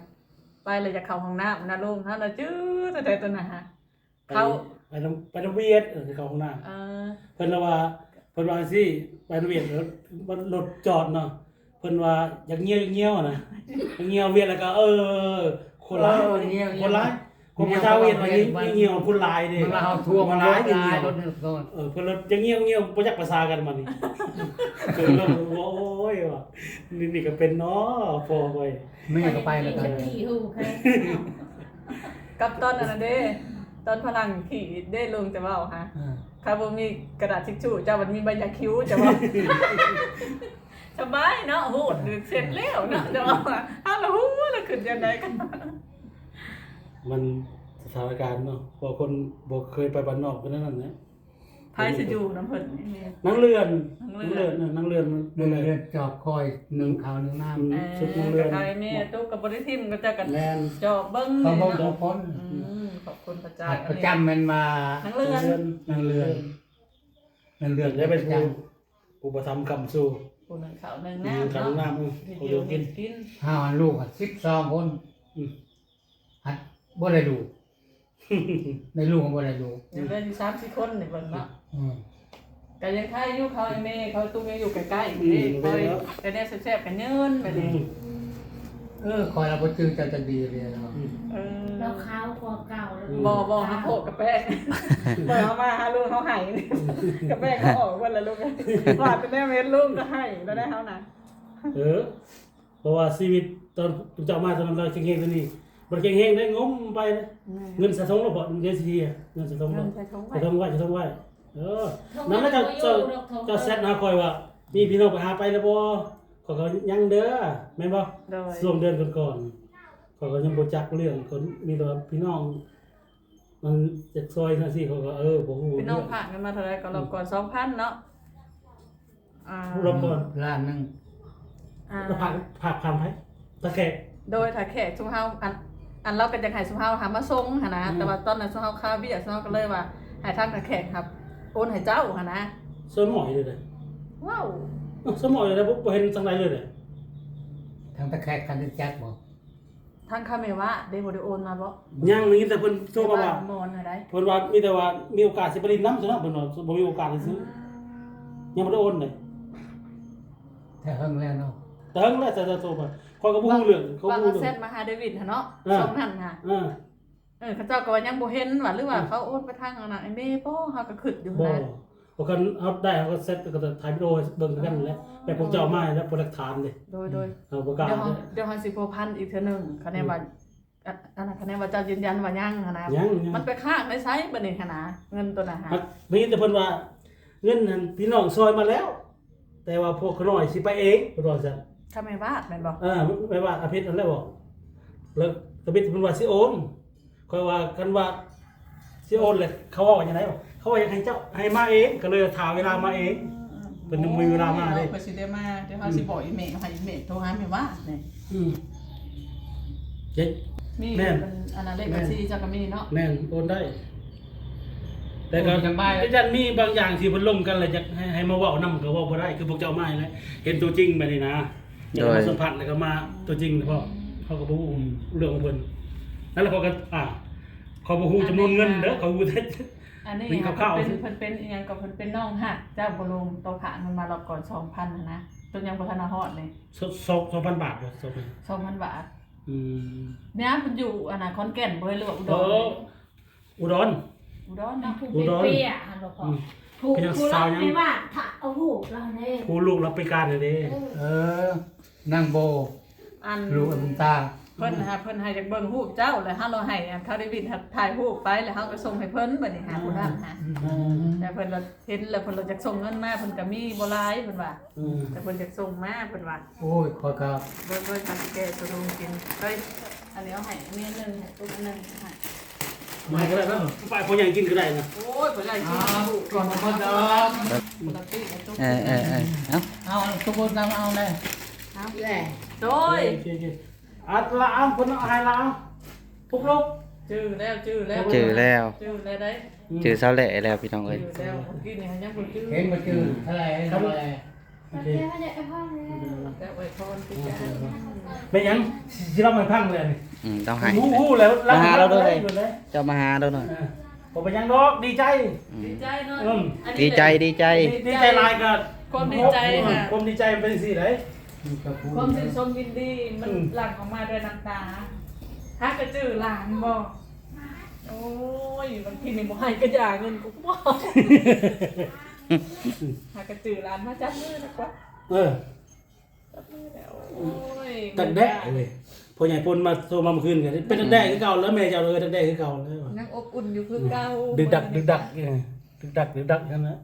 ໄປແລ້ວຢາກເຂົ້າຫ້ອງນ້ຳນະລຸງ ເຮົາລະຈື່ແຕ່ຕົນນະຫະ ໄປ ເຂົ້າ ໄປນຳ ໄປນຳວຽດ ເອີ ເຂົ້າຫ້ອງນ້ຳ ເອີ ເພິ່ນລະວ່າ ເພິ່ນວ່າຈັ່ງຊີ້ ໄປນຳວຽດ ລົດ ລົດຈອດເນາະ ເພິ່ນວ່າຢາກຍ່ຽວ ຍ່ຽວນະ ຍ່ຽວວຽດ ແລ້ວກໍ ເອີ ຄົນຫຼາຍ ເອີ ຍ່ຽວ ຄົນຫຼາຍ ຄົນ ຄົນຊາວຫວຽດວ່າ ຍ່ຽວ ຍ່ຽວຄົນຫຼາຍເດ້ ມັນວ່າເຮົາທວງ ຄົນຫຼາຍ ຫຼາຍ ຍ່ຽວ ລົດນີ້ກ່ອນ ເອີ ເພິ່ນລະຍັງຍ່ຽວ ຍ່ຽວ ບໍ່ຈັກພາສາກັນບັດນີ້ ເພິ່ນລະວ່າ ໂອ້ຍ ວ່າ ນີ້ ນີ້ກໍເປັນເນາະ ພໍ່ຂ້ອຍ ແມ່ກໍໄປແລ້ວ ສະກີ້ຫູໃຜ ກັບຕອນນັ້ນນະເດ້ ຕອນຝຣັ່ງຂີ່ເດ້ ລຸງຈະເວົ້າຫາ ເອີ ຖ້າບໍ່ມີກະດາດທິດຊູ້ ເຈົ້າມັນມີໃບຢາຄິ້ວ ເຈົ້າເວົ້າ ສະບາຍເນາະ ຮູດເສັດແລ້ວເນາະ ຈະເວົ້າຫາ ເຮົາລະຮູ້ລະຄິດຈັ່ງໃດ ມັນສະຖານະການເນາະ ເພາະຄົນບໍ່ເຄີຍໄປບ້ານນອກເປັນແນວນັ້ນແຫຼະ ໃຜຊິຢູ່ນຳເພິ່ນນີ້ ນາງເລື່ອນ ນາງເລື່ອນ ນາງເລື່ອນ ເອີ ນາງເລື່ອນຈອບຄອຍ ໜຶ້ງເຂົ້າໜຶ້ງນ້ຳ ອືມ ເອີ ຊຸດນາງເລື່ອນ ກໍຂາຍແມ່ຕຸກກໍບໍ່ໄດ້ຖິ້ມ ກໍເຈົ້າກໍ ແມ່ນ ຈອບເບິ່ງ ເຂົາເບິ່ງທຸກຄົນ ອືມ ຂອບຄຸນພະເຈົ້າ ປະຈຳແມ່ນວ່າ ນາງເລື່ອນ ນາງເລື່ອນ ນາງເລື່ອນ ໄດ້ເປັນຜູ້ ປະຈຳ ອຸປະຖຳຄ້ຳຊູ ຜູ້ໜຶ່ງເຂົ້າໜຶ່ງນ້ຳ ໜຶ່ງເຂົ້າໜຶ່ງນ້ຳ ເນາະ ເອີ ເຮັດຢູ່ເຮັດກິນ ເຮົາລູກສິບສອງຄົນ ອືມ ຫັດບໍ່ໄດ້ລູກ ໄດ້ລູກບໍ່ໄດ້ລູກ ຍັງເຫຼືອຢູ່ສາມສີ່ຄົນນີ້ເບິ່ງເນາະ ອືມ ກໍຍັງໄຄຢູ່ ເຂົາໃຫ້ແມ່ເຂົາຕຸກຍັງຢູ່ໃກ້ໆ ອືມ ນີ້ ເຂົາກໍແນວແຊບໆ ກໍເຍີນໄປນີ້ ອືມ ເອີ ຂ້ອຍລະບໍ່ຈື່ເຈົ້າຈັກດີເລີຍເນາະ ອືມ ເອີ ລາວຂາວກວ່າເກົ່າແລ້ວ ອືມ ບໍ່ ບໍ່ ຫາໂພກກະແປງ ເປີດເອົາມາຫາລູກເຮົາໃຫ້ ກະແປງເຂົາອອກເບິດລະລູກ ວ່າແຕ່ແນວເຫັນລຸງກໍໃຫ້ແລ້ວໄດ໋ເຮົານະ ເອີ ເພາະວ່າຊີວິດຕອນເຈົ້າມາຕອນນັ້ນລາວແຂງແຮງ ຕອນນີ້ບໍ່ໄດ້ແຂງແຮງໄດ໋ ງົມໄປນະ ແມ່ນ ເງິນໃສ່ຖົງລະເພາະ ເງິນຊິເຮຍ ເງິນໃສ່ຖົງລະ ໃສ່ຖົງໄວ້ ໃສ່ຖົງໄວ້ ໃສ່ຖົງໄວ້ ເອີ ນັ້ນລະເຈົ້າ ເຈົ້າແຊັດຫາຂ້ອຍວ່າ ມີພີ່ນ້ອງໄປຫາໄປແລ້ວບໍ່ ຂ້ອຍກໍຍັງເດີ ແມ່ນບໍ່ ໂດຍ ຊ່ວງເດືອນກ່ອນໆ ຂ້ອຍກໍຍັງບໍ່ຈັກເລື່ອງ ກໍມີແຕ່ວ່າພີ່ນ້ອງ ມັນຈະຊ່ອຍຈັ່ງຊີ້ ເຂົາກໍ ເອີ ບໍ່ຮູ້ ພີ່ນ້ອງຝາກເງິນມາເທົ່າໃດກໍ ອືມ ລອບກ່ອນສອງພັນເນາະ ອ່າ ລອບກ່ອນລ້ານໜຶ່ງ ອ່າ ແລ້ວຝາກ ຝາກຜ່ານໃຜ ທ່າແຂກ ໂດຍ ທ່າແຂກ ຊຸມເຮົາ ອັນ ອັນລາວກໍຢາກໃຫ້ຊຸມເຮົາຫາມາສົ່ງຫັ້ນນະ ອືມ ແຕ່ວ່າຕອນນັ້ນຊຸມເຮົາຄາວຽກ ຊຸມເຮົາກໍເລີຍວ່າໃຫ້ທາງທ່າແຂກຫັ້ນໂອນໃຫ້ເຈົ້າຫັ້ນນະ ສ່ວນໝໍຢູ່ເດ້ ວ້າວ ເອີ ສ່ວນໝໍຢູ່ເດ້ ບໍ່ ບໍ່ເຫັນທາງໃດເລີຍເດ້ ທາງທ່າແຂກຄັນຈັກບໍ່ ທາງຄາເມວາເດ້ ບໍ່ໄດ້ໂອນມາບໍ່? ຍັງ ໄດ້ຍິນແຕ່ເພິ່ນໂທມາວ່າ ເພິ່ນວ່າມີແຕ່ວ່າມີໂອກາດຊິໄປຫຼິ້ນນຳຊັ້ນເນາະ ເພິ່ນວ່າບໍ່ມີໂອກາດຊື່ ອືມ ຍັງບໍ່ໄດ້ໂອນເດ້ ແຕ່ເຫິງແລ້ວເນາະ ແຕ່ເຫິງແລ້ວ ແຕ່ ແຕ່ໂທມາ ຂ້ອຍກໍບໍ່ຮູ້ເລື່ອງ ເຂົາບໍ່ຮູ້ເລື່ອງ ວ່າເຂົາແຊັດມາຫາເດວິດຫັ້ນເນາະ ເອີ ຊ່ວງນັ້ນຫະ ເອີ ເອີ ເຂົາເຈົ້າກໍວ່າຍັງບໍ່ເຫັນວ່າ ຫຼືວ່າ ອືມ ເຂົາໂອນໄປທາງອັນນັ້ນ ໄອ້ເມບໍ່ ເຮົາກໍຄິດຢູ່ ບໍ່ ຫັ້ນນະ ບໍ່ ຄັນເຮົາໄດ້ ເຮົາກໍເຊັດ ກໍຖ່າຍວິດີໂອໃຫ້ເບິ່ງຄືກັນແຫຼະ ແບບພວກເຈົ້າມາແລ້ວ ໂປຣດັກທານເດ້ ໂດຍ ໂດຍ ເອີ ບໍ່ກ້າ ດຽວເຮົາ ເດີ ດຽວເຮົາຊິພົວພັນອີກເທື່ອໜຶ່ງ ຄັນແມ່ນວ່າ ອືມ ອັນ ອັນນັ້ນ ຄັນແມ່ນວ່າເຈົ້າຢືນຢັນວ່າຍັງຫັ້ນນະ ຍັງ ຍັງ ມັນໄປຄ້າງໄວ້ໃສບັດນີ້ຫັ້ນນະ ເງິນໂຕນັ້ນຫະ ໄດ້ຍິນແຕ່ເພິ່ນວ່າ ເງິນນັ້ນພີ່ນ້ອງຊ່ອຍມາແລ້ວ ແຕ່ວ່າພວກຂ້ານ້ອຍຊິໄປເອງ ເພິ່ນວ່າຊັ້ນ ຄະແມ່ວາດແມ່ນບໍ່? ເອີ ແມ່ວາດອາເພັດນັ້ນແຫຼະບອກ ແລ້ວກະເພັດເພິ່ນວ່າຊິໂອນ ຂ້ອຍວ່າ ຄັນວ່າຊິໂອນແລ້ວ ເຂົາເວົ້າວ່າຈັ່ງໃດ? ເຂົາວ່າຢາກໃຫ້ເຈົ້າ ໃຫ້ມາເອງ ກໍເລີຍຖ້າເວລາມາເອງ ອືມ ເພິ່ນຍັງບໍ່ມີເວລາມາເດ້ ໂອ້ຍ ຂ້ອຍຊິໄດ້ມາ ດຽວເຮົາ ອືມ ຊິບອກອີເມໂທຫາແມ່ວາດນີ້ ອືມ ເຮັດ ມີ ແມ່ນ ອັນນັ້ນ ເລກບັນຊີເຈົ້າກໍມີເນາະ ແມ່ນ ໂອນໄດ້ ແຕ່ກໍ ໂອ້ຍ ສະບາຍ ຢ້ານມີບາງຢ່າງທີ່ເພິ່ນລົມກັນ ແລ້ວຢາກໃຫ້ ໃຫ້ມາເວົ້ານຳກໍເວົ້າບໍ່ໄດ້ ຄືພວກເຈົ້າມານີ້ແຫຼະ ເຫັນຕົວຈິງແບບນີ້ນະ ຢາກມາ ໂດຍ ສຳພາດ ແລ້ວກໍມາຕົວຈິງເພາະເຮົາກໍບໍ່ຮູ້ ອືມ ເລື່ອງຂອງເພິ່ນ ນັ້ນແຫຼະ ເຂົາກໍ ອ່າ ເຂົາບໍ່ຮູ້ຈຳນວນເງິນເດີ ເຂົາຮູ້ແຕ່ ອັນນີ້ ເພິ່ນເປັນ ເພິ່ນເປັນອີ່ຫຍັງກໍ ເພິ່ນເປັນນ້ອງຮັກເຈົ້າບໍ່ລຸງ ໂຕຝາກເງິນມາລອບກ່ອນສອງພັນຫັ້ນນະ ໂຕຍັງບໍ່ທັນຮອດເລີຍ ສອງ ສອງພັນບາດບໍ່ ສອງພັນ ສອງພັນບາດ ອືມ ແມ່ເພິ່ນຢູ່ອັນນະ ຂອນແກ່ນບໍ່ ຫຼືວ່າອຸດອນ? ໂອ້ ອຸດອນ ອຸດອນເນາະ ຜູ້ເປັນເປຍຫັ້ນບໍ່ພໍ ອືມ ຜູ້ ຜູ້ລັບໃຫ້ວ່າຖ້າເອົາຮູບລາວເດ້ ຜູ້ລູກລາວພິການຫັ້ນເດ້ ເອີ ເອີ ນາງໂບ ອັນ ລູກອັນຕາ ເພິ່ນຫາ ເພິ່ນໃຫ້ຢາກເບິ່ງຮູບເຈົ້າ ແລ້ວເຮົາລະໃຫ້ອັນທ້າວເດວິດຖ່າຍຮູບໄປ ແລ້ວເຮົາກໍສົ່ງໃຫ້ເພິ່ນ ບັດນີ້ຫາ ອືມ ຜູ້ນັ້ນຫາ ອືມ ແຕ່ເພິ່ນລະເຫັນແລ້ວ ເພິ່ນລະຢາກສົ່ງເງິນມາ ເພິ່ນກໍມີບໍ່ຫຼາຍ ເພິ່ນວ່າ ອືມ ແຕ່ເພິ່ນຢາກສົ່ງມາ ເພິ່ນວ່າ ໂອ້ຍ ຂ້ອຍກໍ ເບິ່ງ ເບິ່ງ ເຮົາຊິແກະຕົວລົງກິນ ເອີຍ ອັນນີ້ເອົາໃຫ້ເມຍໜຶ່ງ ໃຫ້ຕຸ້ກອັນໜຶ່ງ ໃຫ້ ໃຫ້ກໍໄດ້ນະ ໄປ ພໍ່ໃຫຍ່ກິນກໍໄດ້ນະ ໂອ້ຍ ພໍ່ໃຫຍ່ກິນ ອ່າ ກ່ອນໝົດດອກ. ເອີ ເອີ ເອີ ເອົາ ເອົາ ທຸກຄົນນຳເອົາແຫຼະ ເອົາແຫຼະ ໂດຍ ໂອເຄ ໂອເຄ ອັດລະ ເອົາ ເພິ່ນເອົາໃຫ້ລະ ເອົາ ປຸກລຸກ ຈື່ແລ້ວ ຈື່ແລ້ວ ຈື່ແລ້ວ ຈື່ແລ້ວໄດ໋ ອືມ ຈື່ສາວແຫຼະແລ້ວ ພີ່ນ້ອງເອີຍ ຈື່ແລ້ວ ກິນນີ້ຍັງບໍ່ຈື່ ເຫັນບໍ່ຈື່ ເທົ່າໃດ ເຫັນເທົ່າໃດ ໂອເຄ ແລ້ວອວຍພອນຄືກັນ ແມ່ນຫຍັງ ຊິ ຊິເລົ່າໃຫ້ຟັງເລີຍນີ້ ອືມ ຕ້ອງໃຫ້ ຮູ້ ຮູ້ແລ້ວ ມາຫາລາວເດີ ເຈົ້າມາຫາລາວເດີ ເອີ ບໍ່ເປັນຫຍັງດອກ ດີໃຈ ອືມ ດີໃຈເນາະ ອືມ ອັນນີ້ ດີໃຈ ດີໃຈ ດີໃຈຫຼາຍກໍ ຄວາມດີໃຈ ຄວາມດີໃຈມັນເປັນຈັ່ງຊີ້ໃດ໋ ຄວາມຊື່ນຊົມຍິນດີມັນ ອືມ ຫຼັ່ງອອກມາດ້ວຍນ້ຳຕາ ຫາກະຈື່ຫຼານບໍ່ ໂອ້ຍ ບາງທີນີ້ບໍ່ໃຫ້ກະຢ່າ ເງິນກູບໍ່ເອົາ ຫາກະຈື່ຫຼານມາຈັບມືນະກວ່າ ເອີ ໂອ້ຍ ດັກແດ້ເວີຍ ພໍ່ໃຫຍ່ພົນມາໂທມາມື້ຄືນກໍເປັນດັກແດ້ຄືເກົ່າແລ້ວ ແມ່ເຈົ້າເອີຍ ດັກແດ້ຄືເກົ່າແລ້ວ ຍັງອົບອຸ່ນຢູ່ຄືເກົ່າ ອືມ ດຶກດັກ ດຶກດັກ ເອີ ດຶກດັກ ດຶກດັກຫັ້ນນະ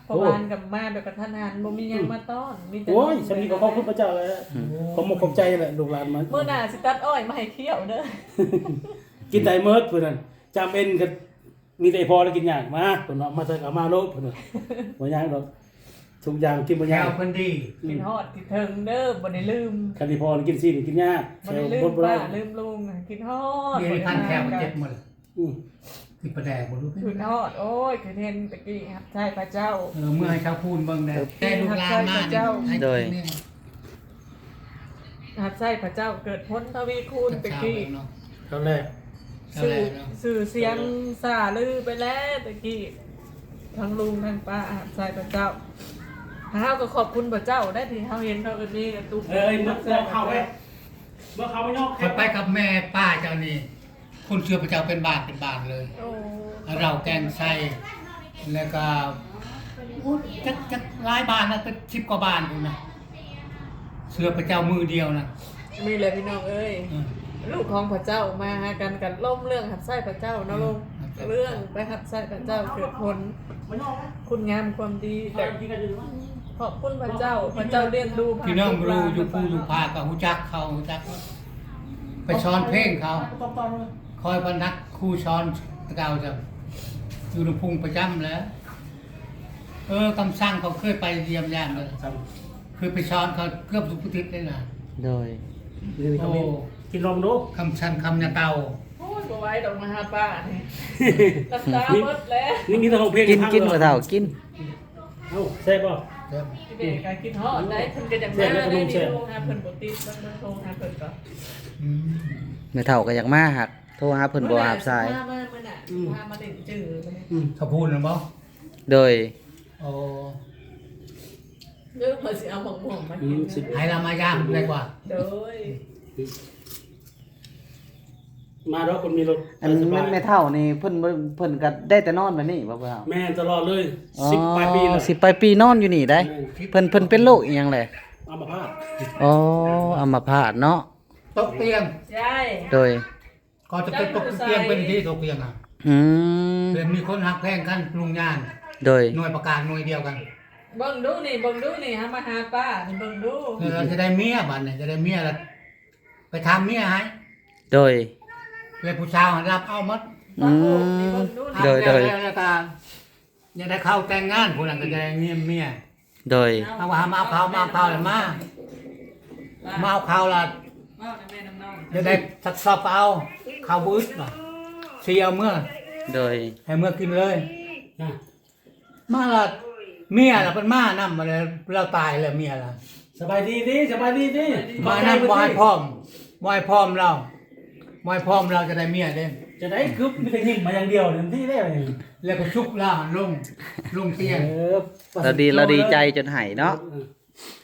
ພໍ່ບ້ານກໍມາແບບກະທັນຫັນ ບໍ່ມີຫຍັງ ອືມ ມາຕ້ອນ ມີແຕ່ ໂອ້ຍ ສຳນີ້ກໍຂອບຄຸນພະເຈົ້າແລ້ວ ອືມ ຂອບມຸກຂອບໃຈແຫຼະ ລູກຫຼານມາ ມື້ໜ້າຊິຕັດອ້ອຍມາໃຫ້ຄ້ຽວເດີ ກິນໄດ້ໝົດຜູ້ນັ້ນ ຈຳເອັນກໍ ມີແຕ່ອີ່ພໍ່ລະກິນຍາກ ມາເພິ່ນເນາະ ມາໃສກໍມາໂລດເພິ່ນວ່າ ບໍ່ຍາກດອກ ທຸກຢ່າງກິນບໍ່ຍາກ ແຖວເພິ່ນດີ ອືມ ຄິດຮອດຄິດເຖິງເດີ ບໍ່ໄດ້ລືມ ຄັນອີ່ພໍ່ລະກິນຊີ້ນກິນຍາກ ບໍ່ໄດ້ລືມປ້າລືມລຸງ ຄິດຮອດ ດຽວນີ້ພັນແຖວເຈັບໝົດ ອືມ ກິນປາແດກບໍ່ຮູ້ ຄິດຮອດ ໂອ້ຍ ຄືເຫັນຕະກີ້ຮັບໃຊ້ພະເຈົ້າ ເອີ ເມື່ອໃຫ້ຊາວພູນເບິ່ງແດ່ ແຕ່ລູກຫຼານມານີ້ ໂດຍ ຮັບໃຊ້ພະເຈົ້າເກີດຜົນທະວີຄູນແຕ່ກີ້ ເຈົ້າແຫຼະ ຊື່ສຽງຊ່າລືໄປແລ້ວແຕ່ກີ້ ທັງລຸງທັງປ້າຮັບໃຊ້ພະເຈົ້າ ເຮົາກໍຂອບຄຸນພະເຈົ້າໄດ້ທີ່ເຮົາເຫັນເຂົາເອີ້ນມີກະຕຸກ ເອີຍ ເມື່ອເຂົ້າໄປ ເມື່ອເຂົ້າໄປຍອກ ຂ້ອຍໄປກັບແມ່ປ້າເຈົ້ານີ້ ຄົນເຊື່ອພະເຈົ້າເປັນບ້ານເປັນບ້ານເລີຍ ໂອ້ ເຮົາແກງໃສ່ ແລ້ວກໍ ໂອ້ ຈັກ ຈັກຫຼາຍບ້ານນະ ເປັນສິບກວ່າບ້ານພຸ້ນນະ ເຊື່ອພະເຈົ້າມື້ດຽວນະ ນີ້ແຫຼະພີ່ນ້ອງເອີຍ ອືມ ລູກຂອງພະເຈົ້າມາຫາກັນ ກັນລົມເລື່ອງຮັບໃຊ້ພະເຈົ້າເນາະ ອືມ ເລື່ອງໄປຮັບໃຊ້ພະເຈົ້າເກີດຜົນ ຄຸນງາມຄວາມດີ ແຕ່ຂອບຄຸນພະເຈົ້າ ພະເຈົ້າລ້ຽງດູ ພີ່ນ້ອງບໍ່ຮູ້ຢູ່ພູຢູ່ຜາກໍຮູ້ຈັກເຂົາ ຮູ້ຈັກ ໄປສອນເພງເຂົາ ຂ້ອຍພະນັກຄູສອນແຕ່ເກົ່າຈ້ະ ຢູ່ນຳພຸງປະຈຳແຫຼະ ເອີ ຄຳສັງກໍເຄີຍໄປຢ້ຽມຢາມເລີຍ ເຄີຍໄປສອນເຂົາເກືອບທຸກອາທິດເລີຍນະ ໂດຍ ໂອ້ ກິນລອງດູ ຄຳສັງ ຄຳຍາເຕົາ ໂອ້ຍ ບໍ່ໄຫວດອກມາຫາປ້ານີ້ ນ້ຳຕາໝົດແລ້ວ ນີ້ມີແຕ່ຮ້ອງເພງ ກິນ ກິນ ພໍ່ເຖົ້າ ກິນ ເອົ້າ ແຊບບໍ່? ແຊບ ແມ່ກໍຄິດຮອດໄດ໋ ເພິ່ນກໍຢາກມາ ແຊບແລ້ວຂະໜົມແຊບ ໂທຫາເພິ່ນບໍ່ຕິດ ເບິ່ງໂທຫາເພິ່ນກໍ ອືມ ແມ່ເຖົ້າກໍຢາກມາ ຫາກໂທຫາເພິ່ນບໍ່ຮັບສາຍ ມາ ມາມື້ໜ້າ ອືມ ພາມາຫຼິ້ນຈື່ ອືມ ສະພູນນັ້ນບໍ່? ໂດຍ ໂອ້ ເອີ ເພິ່ນຊິເອົາໝາກມ່ວງມາກິນ ອືມ ໃຫ້ລາວມາຢາມໄດ້ກວ່າ ໂດຍ ມາດອກ ຄົນມີລົດ ອັນ ສະບາຍ ແມ່ເຖົ້ານີ້ເພິ່ນ ເພິ່ນກໍໄດ້ແຕ່ນອນແບບນີ້ບໍ່ພໍ່ເຖົ້າ? ແມ່ນ ຕະຫຼອດເລີຍ ອໍ ສິບປາຍປີແລ້ວ ສິບປາຍປີນອນຢູ່ນີ້ໄດ໋ ແມ່ນ ເພິ່ນ ເພິ່ນເປັນໂລກອີ່ຫຍັງແຫຼະ? ອັມມະພາດ ອໍ ອັມມະພາດເນາະ ຕົກຕຽງ ໃຊ່ ໂດຍ ກໍຈະເປັນຕົກຕຽງ ເປັນທີ່ຕົກຕຽງນະ ອືມ ເປັນມີຄົນຮັກແພງກັນ ລຸງຍານ ໂດຍ ໜ່ວຍປະການໜ່ວຍດຽວກັນ ເບິ່ງດູນີ້ ເບິ່ງດູນີ້ ເຮົາມາຫາປ້ານີ້ ເບິ່ງດູ ເອີ ຈະໄດ້ເມຍ ບາດນີ້ຈະໄດ້ເມຍລະ ໄປຖາມເມຍໃຫ້ ໂດຍ ແລ້ວຜູ້ສາວຮັບເອົາໝົດ ອືມ ໂດຍ ໂດຍ ແລ້ວກໍຢາກໄດ້ເຂົ້າແຕ່ງງານ ຜູ້ນັ້ນກໍຢາກໄດ້ເມຍ ໂດຍ ເອົາວ່າມາເອົາເຂົ້າ ມາເອົາເຂົ້າແລ້ວມາ ມາເອົາເຂົ້າລະ ຢາກໄດ້ສັກຊອບກໍເອົາ ເຂົ້າບໍ່ອຶດ ຊິເອົາເມືອ ໂດຍ ໃຫ້ເມືອກິນເລີຍ ມາລະ ເມຍລະເພິ່ນມານຳ ລາວຕາຍແລ້ວເມຍລະ ສະບາຍດີຕິ ສະບາຍດີຕິ ມານຳ ບໍ່ໃຫ້ພ້ອມ ບໍ່ໃຫ້ພ້ອມລາວ ບໍ່ໃຫ້ພ້ອມລາວຈະໄດ້ເມຍເດ້ ຈະໄດ້ກຶບ ມີແຕ່ຍິ້ມມາຢ່າງດຽວນີ້ຕິແລ້ວນີ້ ແລ້ວກໍຊຸກລາວລົງ ລົງຕຽງ ເອີ ລາວດີ ລາວດີໃຈຈົນໄຫ້ເນາະ ເອີ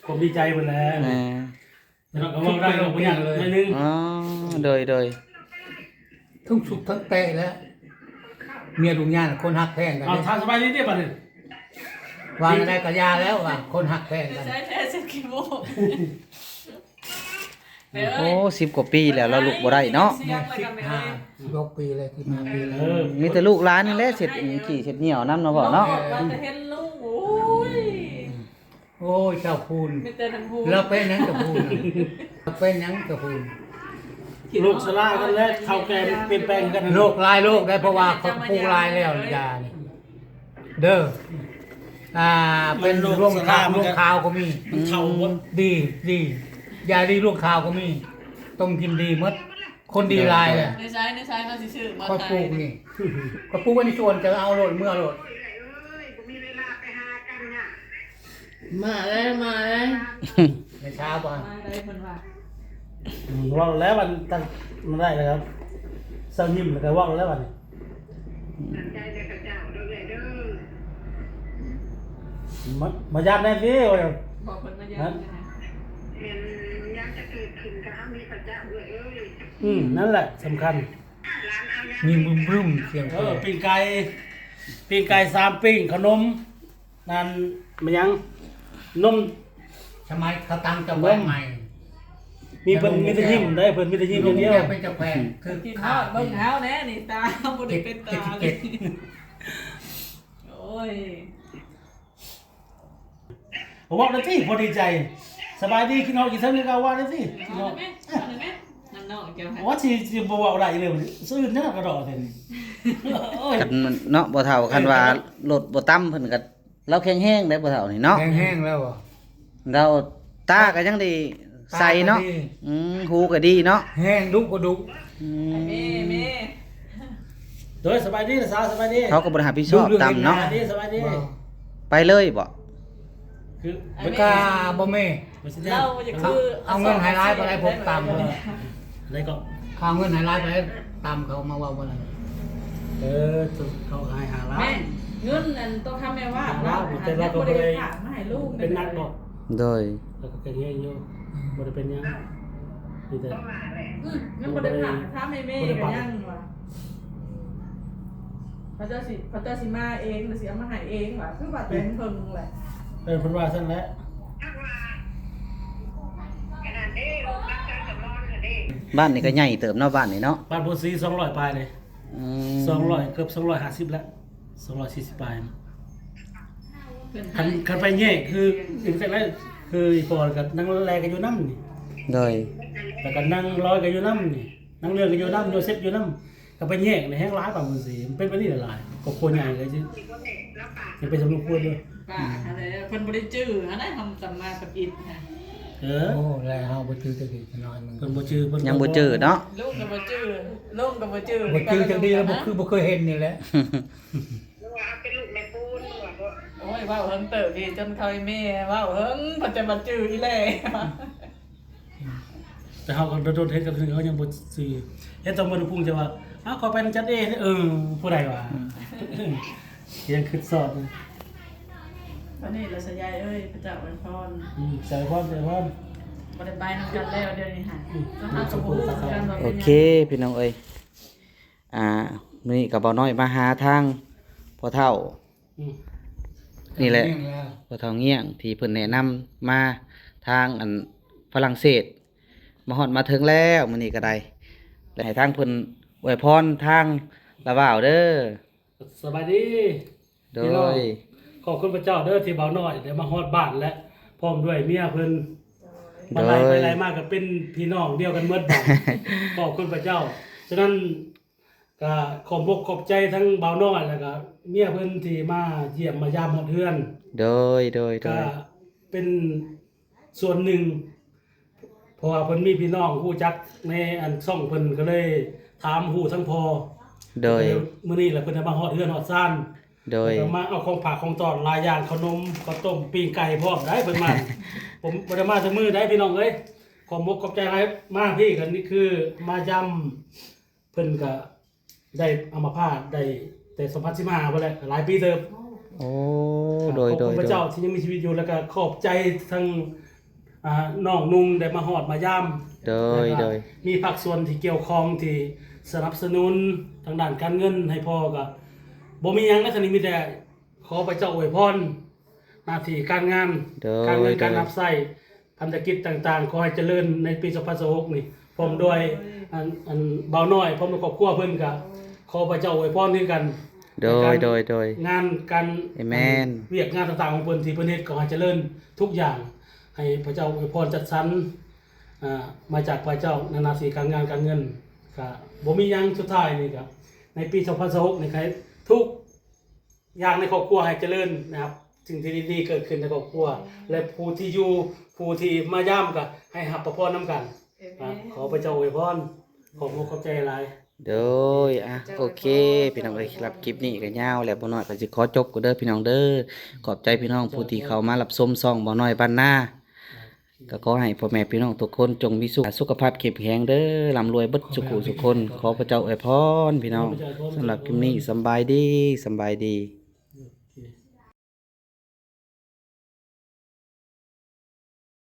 ຄວາມດີໃຈພຸ້ນແຫຼະ ເອີ ເນາະ ກໍເວົ້າໄດ້ເນາະ ບໍ່ຍາກເລີຍ ອໍ ໂດຍ ໂດຍ ທັງຊຸກທັງແຕະແຫຼະ ເມຍລຸງຍານຄົນຮັກແພງກັນ ເອົາ ເດ້ ຖາມສະບາຍດີຕິບາດນີ້ ວ່າໄດ້ກໍຢ່າແລ້ວວ່າ ຄົນຮັກແພງກັນ ໃຊ້ແທ້ຊິຂີ້ໂມ້ ໂອ້ ສິບກວ່າປີແລ້ວ ລາວລຸກບໍ່ໄດ້ເນາະ ສິບຫ້າ ສິບຫົກປີແລ້ວ ສິບຫ້າປີແລ້ວ ເອີ ມີແຕ່ລູກຫຼານນີ້ແຫຼະ ເຊັດຂີ້ເຊັດຍ່ຽວນຳເນາະພໍ່ເນາະ ເອີ ວ່າແຕ່ເຫັນລຸງ ໂອ້ຍ ໂອ້ຍ ເຈົ້າພູນ ມີແຕ່ທັງພູນ ລາວເປັນຫຍັງເຈົ້າພູນ ລາວເປັນຫຍັງເຈົ້າພູນ ໂລກຊະລາກັນແລ້ວ ເຖົ້າແກ່ປ່ຽນແປງກັນ ໂລກຫຼາຍໂລກໄດ໋ ເພາະວ່າເຂົາປູກຫຼາຍແລ້ວ ຢານີ້ ເດີ ອ່າ ເປັນລວງຂາວ ລວງຂາວກໍມີ ມັນເຖົ້າໝົດ ດີ ດີ ຢາດີລວງຂາວກໍມີ ຕົ້ມກິນດີໝົດ ຄົນດີຫຼາຍແຫຼະ ໃນຊາຍ ໃນຊາຍເຮົາຊິຊື້ມາຂາຍ ຂ້ອຍປູກນີ້ ຂ້ອຍປູກໄວ້ໃນສວນ ຈະເອົາໂລດ ເມືອໂລດ ມາແລ້ວ ມາແລ້ວ ແມ່ນຊາບໍ່ ມາໄດ້ເພິ່ນວ່າ ອືມ ເວົ້າແລ້ວ ມັນຕັ້ງ ມັນໄດ້ແລ້ວ ເຊົາຍິ້ມແລ້ວກໍເວົ້າແລ້ວບັດນີ້ ຂອບໃຈແດ່ພະເຈົ້າເດີເອື້ອຍເດີ ມາ ມາຢາມແດ່ຕິ ວ່າ ບອກເພິ່ນມາຢາມ ແມ່ນ ຢາມຈະເກີດຂຶ້ນກໍເຮົາມີພະເຈົ້າເອື້ອຍເອີຍ ອືມ ນັ້ນແຫຼະສຳຄັນ ຍິງບຶ້ມໆ ສຽງ ເອີ ເປີດ ປີ້ງໄກ່ ປີ້ງໄກ່ສາມປີ້ງ ຂະໜົມ ນັ້ນແມ່ນຫຍັງ ນົມ ສະໄໝເຂົາຕັ້ງເຈົ້າແຂວງໃໝ່ ມີເພິ່ນມີແຕ່ຍິ້ມໄດ໋ ເພິ່ນມີແຕ່ຍິ້ມຢ່າງດຽວ ເປັນເຈົ້າແຂວງ ຄື ຄິດຮອດເບິ່ງເຮົາແດ່ນີ້ ຕາບໍ່ໄດ້ເປັນຕາເລີຍ ໂອ້ຍ ເວົ້າໄດ້ຕິ ພໍດີໃຈ ສະບາຍດີ ກິນເຂົ້າກິນເຊິ່ງກໍເວົ້າໄດ້ຕິ ເວົ້າໄດ້ແມ່ ເວົ້າໄດ້ແມ່ ນຳນ້ອງແກ້ວ ໂອ້ ຊິ ຊິບໍ່ເວົ້າໄດ້ເລີຍ ຊື່ນະກະດອກແທ້ນີ້ ໂອ້ຍ ຄັນເນາະ ບໍ່ເຖົ້າ ເອີ ຄັນວ່າລົດບໍ່ຕຳເພິ່ນກໍ ລາວແຂງແຮງເດ້ ຜູ້ເຖົ້ານີ້ເນາະ ແຂງແຮງແລ້ວບໍ່ ລາວຕາກໍຍັງໄດ້ໃສເນາະ ຕາກໍດີ ອືມ ຫູກໍດີເນາະ ແຮງ ດຸກໍດຸ ອືມ ແມ່ ແມ່ ໂດຍ ສະບາຍດີ ສາວ ສະບາຍດີ ເຂົາກໍບໍ່ໄດ້ຮັບຜິດຊອບຕຳເນາະ ສະບາຍດີ ສະບາຍດີ ໄປເລີຍບໍ່ ຄື ກະບໍ່ແມ່ ລາວຢາກຄື ເອົາເງິນໃຫ້ຫຼາຍປານໃດ ຜົມຕຳ ໄດ້ກໍ ເອົາເງິນໃຫ້ຫຼາຍປານໃດ ຕຳ ເຂົາມາເວົ້າບໍ່ໄດ້ ເອີ ເຂົາໃຫ້ຫ້າລ້ານ ແມ່ນ ເງິນອັນໂຕຄຳແມ່ວ່າ ຫ້າລ້ານ ແຕ່ລາວກໍບໍ່ໄດ້ ຍັງບໍ່ໄດ້ຝາກມາໃຫ້ລູກ ເປັນໜັກບໍ່ ໂດຍ ແລ້ວກໍແຂງແຮງຢູ່ ອືມ ບໍ່ໄດ້ເປັນຫຍັງ ມີແຕ່ ອືມ ຍັງບໍ່ໄດ້ຖາມ ຖາມແມ່ໆ ກໍຍັງວ່າ ເຂົາເຈົ້າຊິ ເຂົາເຈົ້າຊິມາເອງ ຫຼືຊິເອົາມາໃຫ້ເອງວ່າ ຄືວ່າແຕ່ເຫິງແຫຼະ ເອີ ເພິ່ນວ່າຊັ້ນແຫຼະ ບ້ານນີ້ກໍໃຫຍ່ເຕີບເນາະ ບ້ານນີ້ເນາະ ບ້ານໂພນສີ ສອງຮ້ອຍປາຍເດ້ ອືມ ສອງຮ້ອຍ ເກືອບສອງຮ້ອຍຫ້າສິບແລ້ວ ສອງຮ້ອຍສີ່ສິບປາຍ ຄັນ ຄັນໄປແຍກຄື ຄືອີ່ພໍ່ກັບນາງແລກໍຢູ່ນຳນີ້ ໂດຍ ແລ້ວກໍນາງລອຍກໍຢູ່ນຳນີ້ ນາງເລື່ອນກໍຢູ່ນຳ ໂຍເຊັບຢູ່ນຳ ກໍໄປແຍກໃນແຮງຫຼາຍປານພຸ້ນຊິ ມັນເປັນແບບນີ້ຫຼາຍໆ ຄອບຄົວໃຫຍ່ເລີຍຊິ ຍັງໄປສຳນົວຄົວຢູ່ ປ້າຫັ້ນແຫຼະ ເພິ່ນບໍ່ໄດ້ຈື່ຫັ້ນນະ ທຳສຳມາທຳອິດຫັ້ນ ເອີ ໂອ້ ແລ້ວເຮົາບໍ່ຈື່ຈັກດີນ້ອຍໜຶ່ງ ເພິ່ນບໍ່ຈື່ ເພິ່ນຍັງບໍ່ຈື່ເນາະ ລຸງກໍບໍ່ຈື່ ລຸງກໍບໍ່ຈື່ ບໍ່ຈື່ຈັກດີ ແລ້ວບໍ່ຄືບໍ່ເຄີຍເຫັນນີ້ແຫຼະ ຫຼືວ່າເຮົາເປັນລູກແມ່ປູນວ່າບໍ່ ໂອ້ຍ ເວົ້າເຫິງເຕີບເດ ຈົນເຂົາອີແມ່ເວົ້າເຫິງ ເພິ່ນຈະມາຈື່ອີແຫຼະ ແຕ່ເຮົາກໍດົນໆເຮັດກັນ ເຮົາຍັງບໍ່ຊື່ ເຮັດຕ້ອງເບິ່ງພຸ້ນຈະວ່າ ອ້າວ ເຂົາໄປນຳຈັດເອ ເອີ ຜູ້ໃດວ່າ ອືມ ຍັງຄິດຊອດ ອັນນີ້ລະຊະຍາຍເອີຍ ພະເຈົ້າອວຍພອນ ອືມ ສາທຸ ສາທຸ ບໍ່ໄດ້ໄປນຳກັນແລ້ວດຽວນີ້ຫາ ອືມ ເຮົາກໍບໍ່ຮູ້ຄືກັນວ່າເປັນຫຍັງ ໂອເຄ ພີ່ນ້ອງເອີຍ ອ່າ ມື້ນີ້ກໍບ່າວນ້ອຍມາຫາທາງພໍ່ເຖົ້າ ອືມ ນີ້ແຫຼະ ພໍ່ເຖົ້າງຽງທີ່ເພິ່ນແນະນຳມາທາງອັນຝຣັ່ງເສດ ມາຮອດມາເຖິງແລ້ວ ມື້ນີ້ກໍໄດ້ ແລະ ໃຫ້ທາງເພິ່ນອວຍພອນທາງລາວບ່າວເດີ ສະບາຍດີ ໂດຍ ພີ່ນ້ອງ ຂອບຄຸນພະເຈົ້າເດີ ທີ່ບ່າວນ້ອຍໄດ້ມາຮອດບ້ານ ແລະ ພ້ອມດ້ວຍເມຍເພິ່ນ ມາໄລ່ໄປໄລ່ມາກໍເປັນພີ່ນ້ອງດຽວກັນໝົດບາດ ຂອບຄຸນພະເຈົ້າ ສະນັ້ນ ກະຂອບອົກຂອບໃຈທັງບ່າວນ້ອຍ ແລ້ວກະເມຍເພິ່ນທີ່ມາຢ້ຽມມາຢາມຮອດເຮືອນ ໂດຍ ໂດຍ ໂດຍ ກະເປັນສ່ວນໜຶ່ງ ເພາະວ່າເພິ່ນມີພີ່ນ້ອງຮູ້ຈັກໃນອັນຊ່ອງເພິ່ນ ກໍເລີຍຖາມຮູ້ທັງພໍ່ ໂດຍ ມື້ນີ້ລະເພິ່ນໄດ້ມາຮອດເຮືອນຮອດຊານ ໂດຍ ແລ້ວກໍມາເອົາຂອງຝາກຂອງຕ້ອນຫຼາຍຢ່າງ ເຂົ້າໜົມ ເຂົ້າຕົ້ມ ປີ້ງໄກ່ພ້ອມໄດ໋ ເພິ່ນມາ ຜົມບໍ່ໄດ້ມາແຕ່ມື້ໃດ໋ ພີ່ນ້ອງເອີຍ ຂອບອົກຂອບໃຈຫຼາຍ ມາພີ້ກໍນີ້ຄືມາຢາມ ເພິ່ນກະໄດ້ອຳມະພາດໄດ້ແຕ່ສອງພັນສິບຫ້າພຸ້ນແຫຼະ ຫຼາຍປີເຕີບ ໂອ້ ໂດຍ ຂອບຄຸນພະເຈົ້າທີ່ຍັງມີຊີວິດຢູ່ ແລ້ວກະຂອບໃຈທັງ ອ່າ ນ້ອງນຸ່ງໄດ້ມາຮອດມາຢາມ ໂດຍ ແລ້ວກະ ໂດຍ ມີພາກສ່ວນທີ່ກ່ຽວຂ້ອງທີ່ສະໜັບສະໜູນທາງດ້ານການເງິນໃຫ້ພໍ່ ກະບໍ່ມີຫຍັງນະ ຄັນນີ້ມີແຕ່ຂໍພະເຈົ້າອວຍພອນ ໜ້າທີ່ການງານ ໂດຍ ການເງິນ ໂດຍ ການຮັບໃຊ້ ພັນທະກິດຕ່າງໆ ຂໍໃຫ້ຈະເລີນໃນປີສອງພັນຊາວຫົກນີ້ ພ້ອມດ້ວຍ ໂດຍ ອັນ ອັນບ່າວນ້ອຍ ພ້ອມດ້ວຍຄອບຄົວເພິ່ນ ກະ ໂດຍ ຂໍພະເຈົ້າອວຍພອນຄືກັນ ໂດຍ ໃນການ ໂດຍ ໂດຍ ງານການ ອາເມນ ວຽກງານຕ່າງໆຂອງເພິ່ນທີ່ເພິ່ນເຮັດ ຂໍໃຫ້ຈະເລີນທຸກຢ່າງ ໃຫ້ພະເຈົ້າອວຍພອນຈັດສັນ ອ່າ ມາຈາກພະເຈົ້າ ໃນໜ້າທີ່ການງານການເງິນ ກະບໍ່ມີຫຍັງ ສຸດທ້າຍນີ້ກະ ໃນປີສອງພັນຊາວຫົກນີ້ ໃຫ້ທຸກ ຢ່າງໃນຄອບຄົວໃຫ້ຈະເລີນນະຄັບ ສິ່ງທີ່ດີໆເກີດຂຶ້ນໃນຄອບຄົວ ແລະຜູ້ທີ່ຢູ່ ຜູ້ທີ່ມາຢາມກໍໃຫ້ຮັບພະພອນນຳກັນ. ອ່າ ຂໍພະເຈົ້າອວຍພອນ ຂອບອົກຂອບໃຈຫຼາຍ. ໂດຍ ອ່ະ ໂອເຄ ພີ່ນ້ອງເອີຍ ສຳລັບຄລິບນີ້ກໍຍາວແລ້ວ ບ່າວນ້ອຍກໍຊິຂໍຈົບກ່ອນເດີພີ່ນ້ອງເດີ. ຂອບໃຈພີ່ນ້ອງຜູ້ທີ່ເຂົ້າມາຮັບຊົມຊ່ອງບ່າວນ້ອຍບ້ານນາ ກໍຂໍໃຫ້ພໍ່ແມ່ພີ່ນ້ອງທຸກຄົນຈົ່ງມີສຸກ ສຸຂະພາບເຂັ້ມແຂງເດີ ລ່ຳລວຍເບິດສຸຂູສຸຄົນ. ຂໍພະເຈົ້າອວຍພອນພີ່ນ້ອງ. ສຳລັບຄລິບນີ້ ສຳບາຍດີ ສຳບາຍດີ.